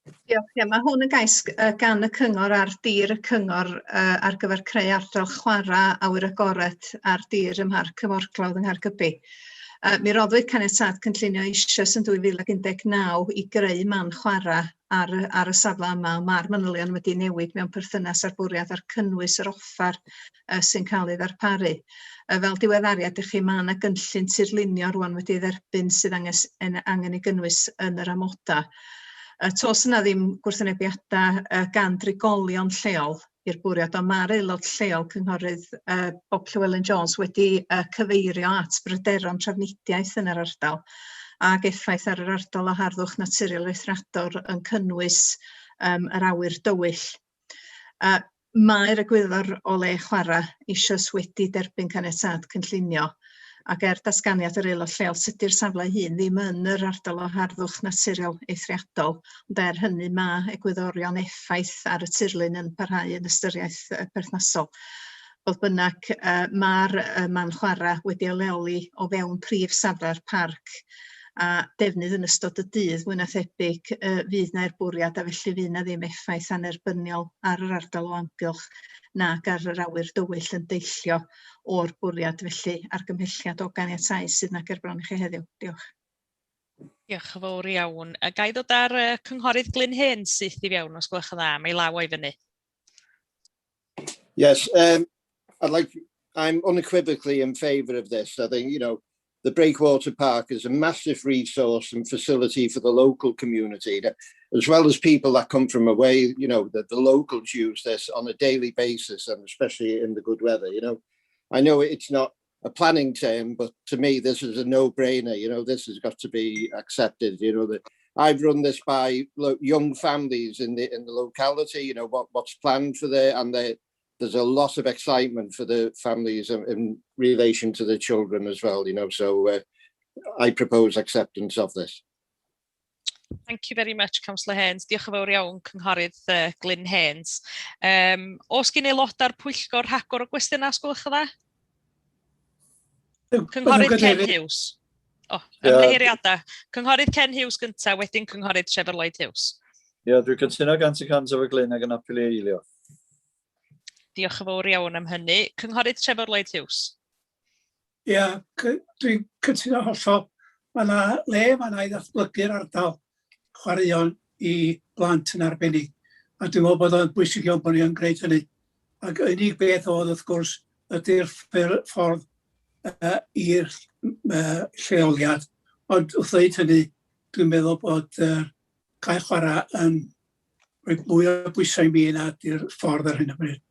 Diolch. Ie, mae hwn yn gais gan y cyngor ar dir y cyngor uh, ar gyfer creu ardal chwarae awyr agored ar dir ym Mharc y Morglawdd yng Nghaergybi. Uh, mi roddwyd caniatâd cynllunio eisoes yn 2019 i greu man chwarae ar y, ar y safle yma, ond mae'r manylion wedi newid mewn perthynas â'r bwriad a'r cynnwys yr offer uh, sy'n cael ei ddarparu. Uh, fel diweddariad i chi, mae yna gynllun tirlunio rwan wedi ei dderbyn sydd angen, angen ei gynnwys yn yr amodau. Uh, tos yna ddim gwrthwynebiadau uh, gan drigolion lleol i'r bwriad, ond mae'r aelod lleol, cynghorydd uh, Bob Llewellyn Jones, wedi uh, cyfeirio at bryderon trafnidiaeth yn yr ardal ac effaith ar yr ardal o harddwch naturiol eithriadol yn cynnwys um, yr awyr dywyll. Uh, mae'r egwyddor o le chwarae eisoes wedi derbyn caniatâd cynllunio ac er datganiad yr aelod lleol tydi'r safle hun ddim yn yr ardal o harddwch naturiol eithriadol, ond er hynny mae egwyddorion effaith ar y tirlun yn parhau yn ystyriaeth perthnasol. Fodd bynnag, mae'r man chwarae wedi ei leoli o fewn prif safle'r parc a defnydd yn ystod y dydd mwy na thebyg fydd 'na i'r bwriad a felly fydd 'na ddim effaith annerbyniol ar yr ardal o amgylch nag ar yr awyr dywyll yn deillio o'r bwriad felly argymhelliad o ganiatáu sydd 'na gerbron i chi heddiw. Diolch. Diolch yn fawr iawn. A ga i ddod ar uh, cynghorydd Glyn Hyn syth i fewn os gwelwch yn dda, mae law o'i fyny. Yes, I'd like, I'm unequivocally in favour of this. I think, you know, the Breakwater Park is a massive resource and facility for the local community, as well as people that come from away, you know, the, the locals use this on a daily basis and especially in the good weather, you know. I know it's not a planning term, but to me, this is a no-brainer, you know, this has got to be accepted, you know, that I've run this by young families in the in the locality, you know, what, what's planned for there, and they, there's a lot of excitement for the families in, in relation to the children as well, you know, so I propose acceptance of this. Thank you very much, Councillor Haynes. Diolch yn fawr iawn, Cynghorydd Glyn Haynes. Oes gen aelodau'r pwyllgor rhagor o gwestiynau, os gwelwch yn dda? Cynghorydd Ken Hughes. O, oh, ymddiheuriadau. Cynghorydd Ken Hughes gyntaf, wedyn Cynghorydd Trevor Lloyd Hughes. Ie, yeah, dwi'n cytuno 100% efo Glyn ac yn apelio i eilio. Diolch yn fawr iawn am hynny. Cynghorydd Trevor Lloyd Hughes. Ie, yeah, dwi'n cytuno hollol. Mae yna le mae yna i ddatblygu'r ardal chwaraeon i blant yn arbennig. A dwi'n meddwl bod o'n bwysig iawn bod ni yn gwneud hynny. Ac unig beth oedd wrth gwrs ydy'r ffordd uh, i'r uh, lleoliad. Ond wrth ddweud hynny, dwi'n meddwl bod uh, cael chwarae yn rhoi mwy o bwysau i mi na di'r ffordd ar hyn o bryd.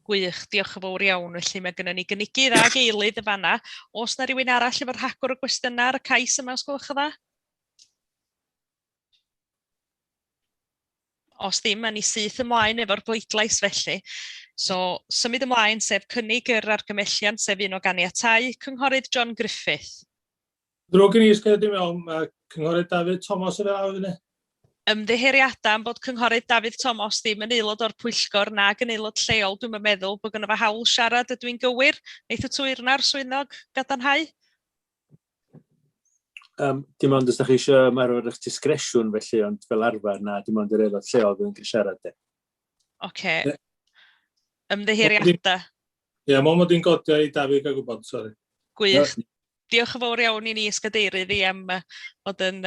Gwych, diolch yn fawr iawn. Felly mae gennym ni gynigydd ag eilydd yn fanna. Oes na rhywun arall efo rhagor o gwestiynau ar y cais yma, os gwelwch yn dda? Os ddim, a ni syth ymlaen efo'r bleidlais felly. So, symud ymlaen, sef cynnig yr argymelliant, sef un o ganiatau, Cynghorydd John Griffith. Ddrwg gen i, sgynny dim iawn, mae Cynghorydd Dafydd Thomas yn awr fyny. Ymddiheuriadau am bod Cynghorydd Dafydd Thomas ddim yn aelod o'r pwyllgor nag yn aelod lleol. Dwi'm yn meddwl bod gynno fo hawl siarad, ydw i'n gywir? Neith y twyrna'r swyddog gadarnhau? Dim ond os da chi eisiau ymarfer eich disgresiwn felly, ond fel arfer na, dim ond yr aelod lleol fydd yn cael siarad de. Oce. Okay. Ymddiheuriadau. Ie, yeah, mae'n mod i'n godio i Dafydd gael gwybod, sori. Gwych. Diolch yn fawr iawn i ni ysgadeirydd i am fod yn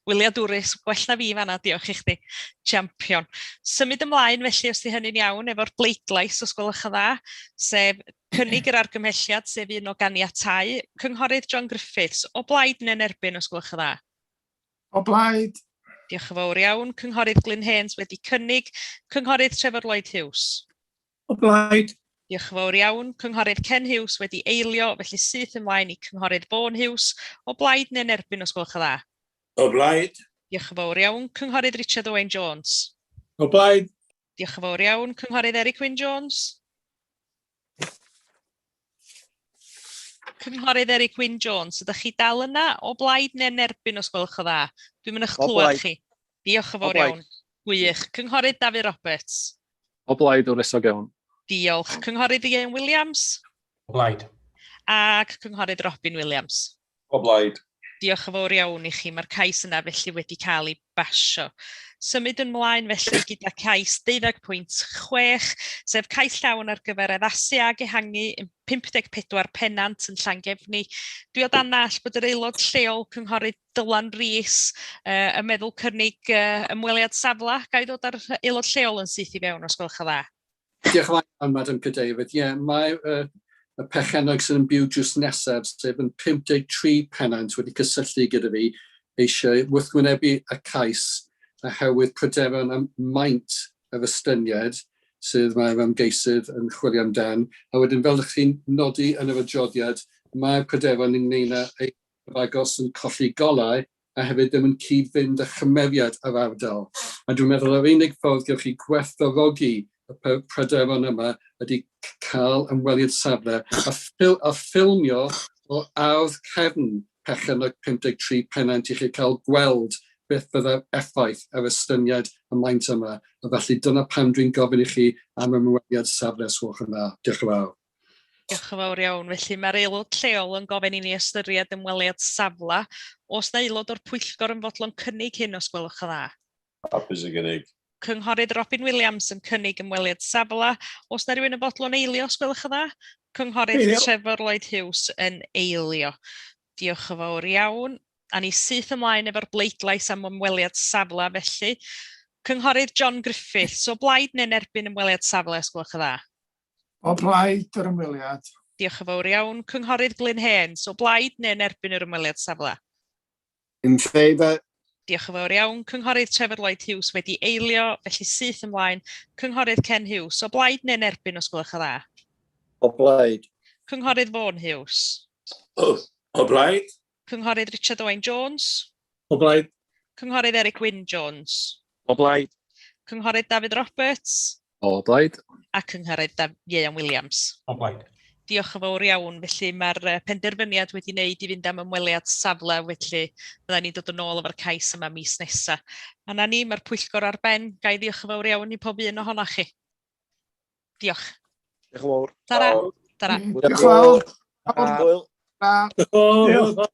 wyliadwrus gwell na fi fanna, diolch i chdi, champion. Symud ymlaen felly, os di hynny'n iawn, efo'r bleidlais, os gwelwch yn dda, sef cynnig yr argymhelliad, sef un o ganiatau, Cynghorydd John Griffiths, o blaid neu'n erbyn, os gwelwch yn dda? O blaid. Diolch yn fawr iawn. Cynghorydd Glyn Haynes wedi cynnig. Cynghorydd Trevor Lloyd Hughes. O blaid. Diolch yn fawr iawn. Cynghorydd Ken Hughes wedi eilio, felly syth ymlaen i Cynghorydd Vaughan Hughes. O blaid neu'n erbyn os gwelwch yn dda? O blaid. Diolch yn fawr iawn. Cynghorydd Richard Owen Jones. O blaid. Diolch yn fawr iawn. Cynghorydd Eric Wyn Jones. Cynghorydd Eric Wyn Jones, ydych chi dal yna o blaid neu'n erbyn os gwelwch yn dda? Dwi'm yn eich clywed chi. Diolch yn fawr iawn. Gwych. Cynghorydd Dafydd Roberts. O blaid o wresog iawn. Diolch. Cynghorydd Ieuan Williams. O blaid. Ac Cynghorydd Robin Williams. O blaid. Diolch yn fawr iawn i chi. Mae'r cais yna felly wedi cael ei basio. Symud ymlaen felly gyda cais 12.6, sef cais llawn ar gyfer addasu ag ehangu 54 pennant yn Llangefni. Dwi o dan ddall bod yr aelod lleol cynghorydd Dylan Rees uh, yn meddwl cynnig uh, ymweliad safle. Ga i ddod ar aelod lleol yn syth i fewn os gwelwch yn dda? Diolch yn fawr iawn, Madam Cadeirydd. Ie, yeah, mae y pechenog sydd yn byw drws nesaf, sef yn 53 pennant wedi cysylltu gyda fi, eisiau wrthwynebu y cais oherwydd pryderon am maint yr estyniad sydd mae'r ymgeisydd yn chwilio amdan. A wedyn, fel ydych chi'n nodi yn yr adroddiad, mae'r pryderon ynglyn â ei agos yn colli golau a hefyd ddim yn cyd-fynd â chymeriad yr ardal. A dwi'n meddwl yr unig ffordd gewch chi gwerthfawrogi y pryderon yma ydy cael ymweliad safle a, ffil a ffilmio o ardd cefn perchennog 53 Pennant i chi cael gweld beth fydda'r effaith ar estyniad y maint yma. A felly dyna pam dwi'n gofyn i chi am ymweliad safle os gwelwch yn dda. Diolch yn fawr. Diolch yn fawr iawn. Felly mae'r aelod lleol yn gofyn i ni ystyried ymweliad safle. Oes na aelod o'r pwyllgor yn fodlon cynnig hyn os gwelwch yn dda? Hapus i gynnig. Cynghorydd Robin Williams yn cynnig ymweliad safle. Oes na rhywun yn fodlon eilio os gwelwch yn dda? Cynghorydd Eilio. Trevor Lloyd Hughes yn eilio. Diolch yn fawr iawn. A ni syth ymlaen efo'r bleidlais am ymweliad safle felly. Cynghorydd John Griffiths, o blaid neu'n erbyn ymweliad safle os gwelwch yn dda? O blaid yr ymweliad. Diolch yn fawr iawn. Cynghorydd Glyn Haynes, o blaid neu yn erbyn yr ymweliad safle? In favour. Diolch yn fawr iawn. Cynghorydd Trevor Lloyd Hughes wedi eilio, felly syth ymlaen. Cynghorydd Ken Hughes, o blaid neu'n erbyn os gwelwch yn dda? O blaid. Cynghorydd Vaughan Hughes. O, o blaid. Cynghorydd Richard Owain Jones. O blaid. Cynghorydd Eric Wyn Jones. O blaid. Cynghorydd David Roberts. O blaid. A Cynghorydd Ieuan Williams. O blaid. Diolch yn fawr iawn. Felly mae'r penderfyniad wedi wneud i fynd am ymweliad safle, felly fydda ni'n dod yn ôl efo'r cais yma mis nesaf. A na ni, mae'r pwyllgor ar ben. Ga i ddiolch yn fawr iawn i pob un ohonoch chi. Diolch. Diolch yn fawr. Tara. Tara. Diolch yn fawr. Hwyl. Diolch.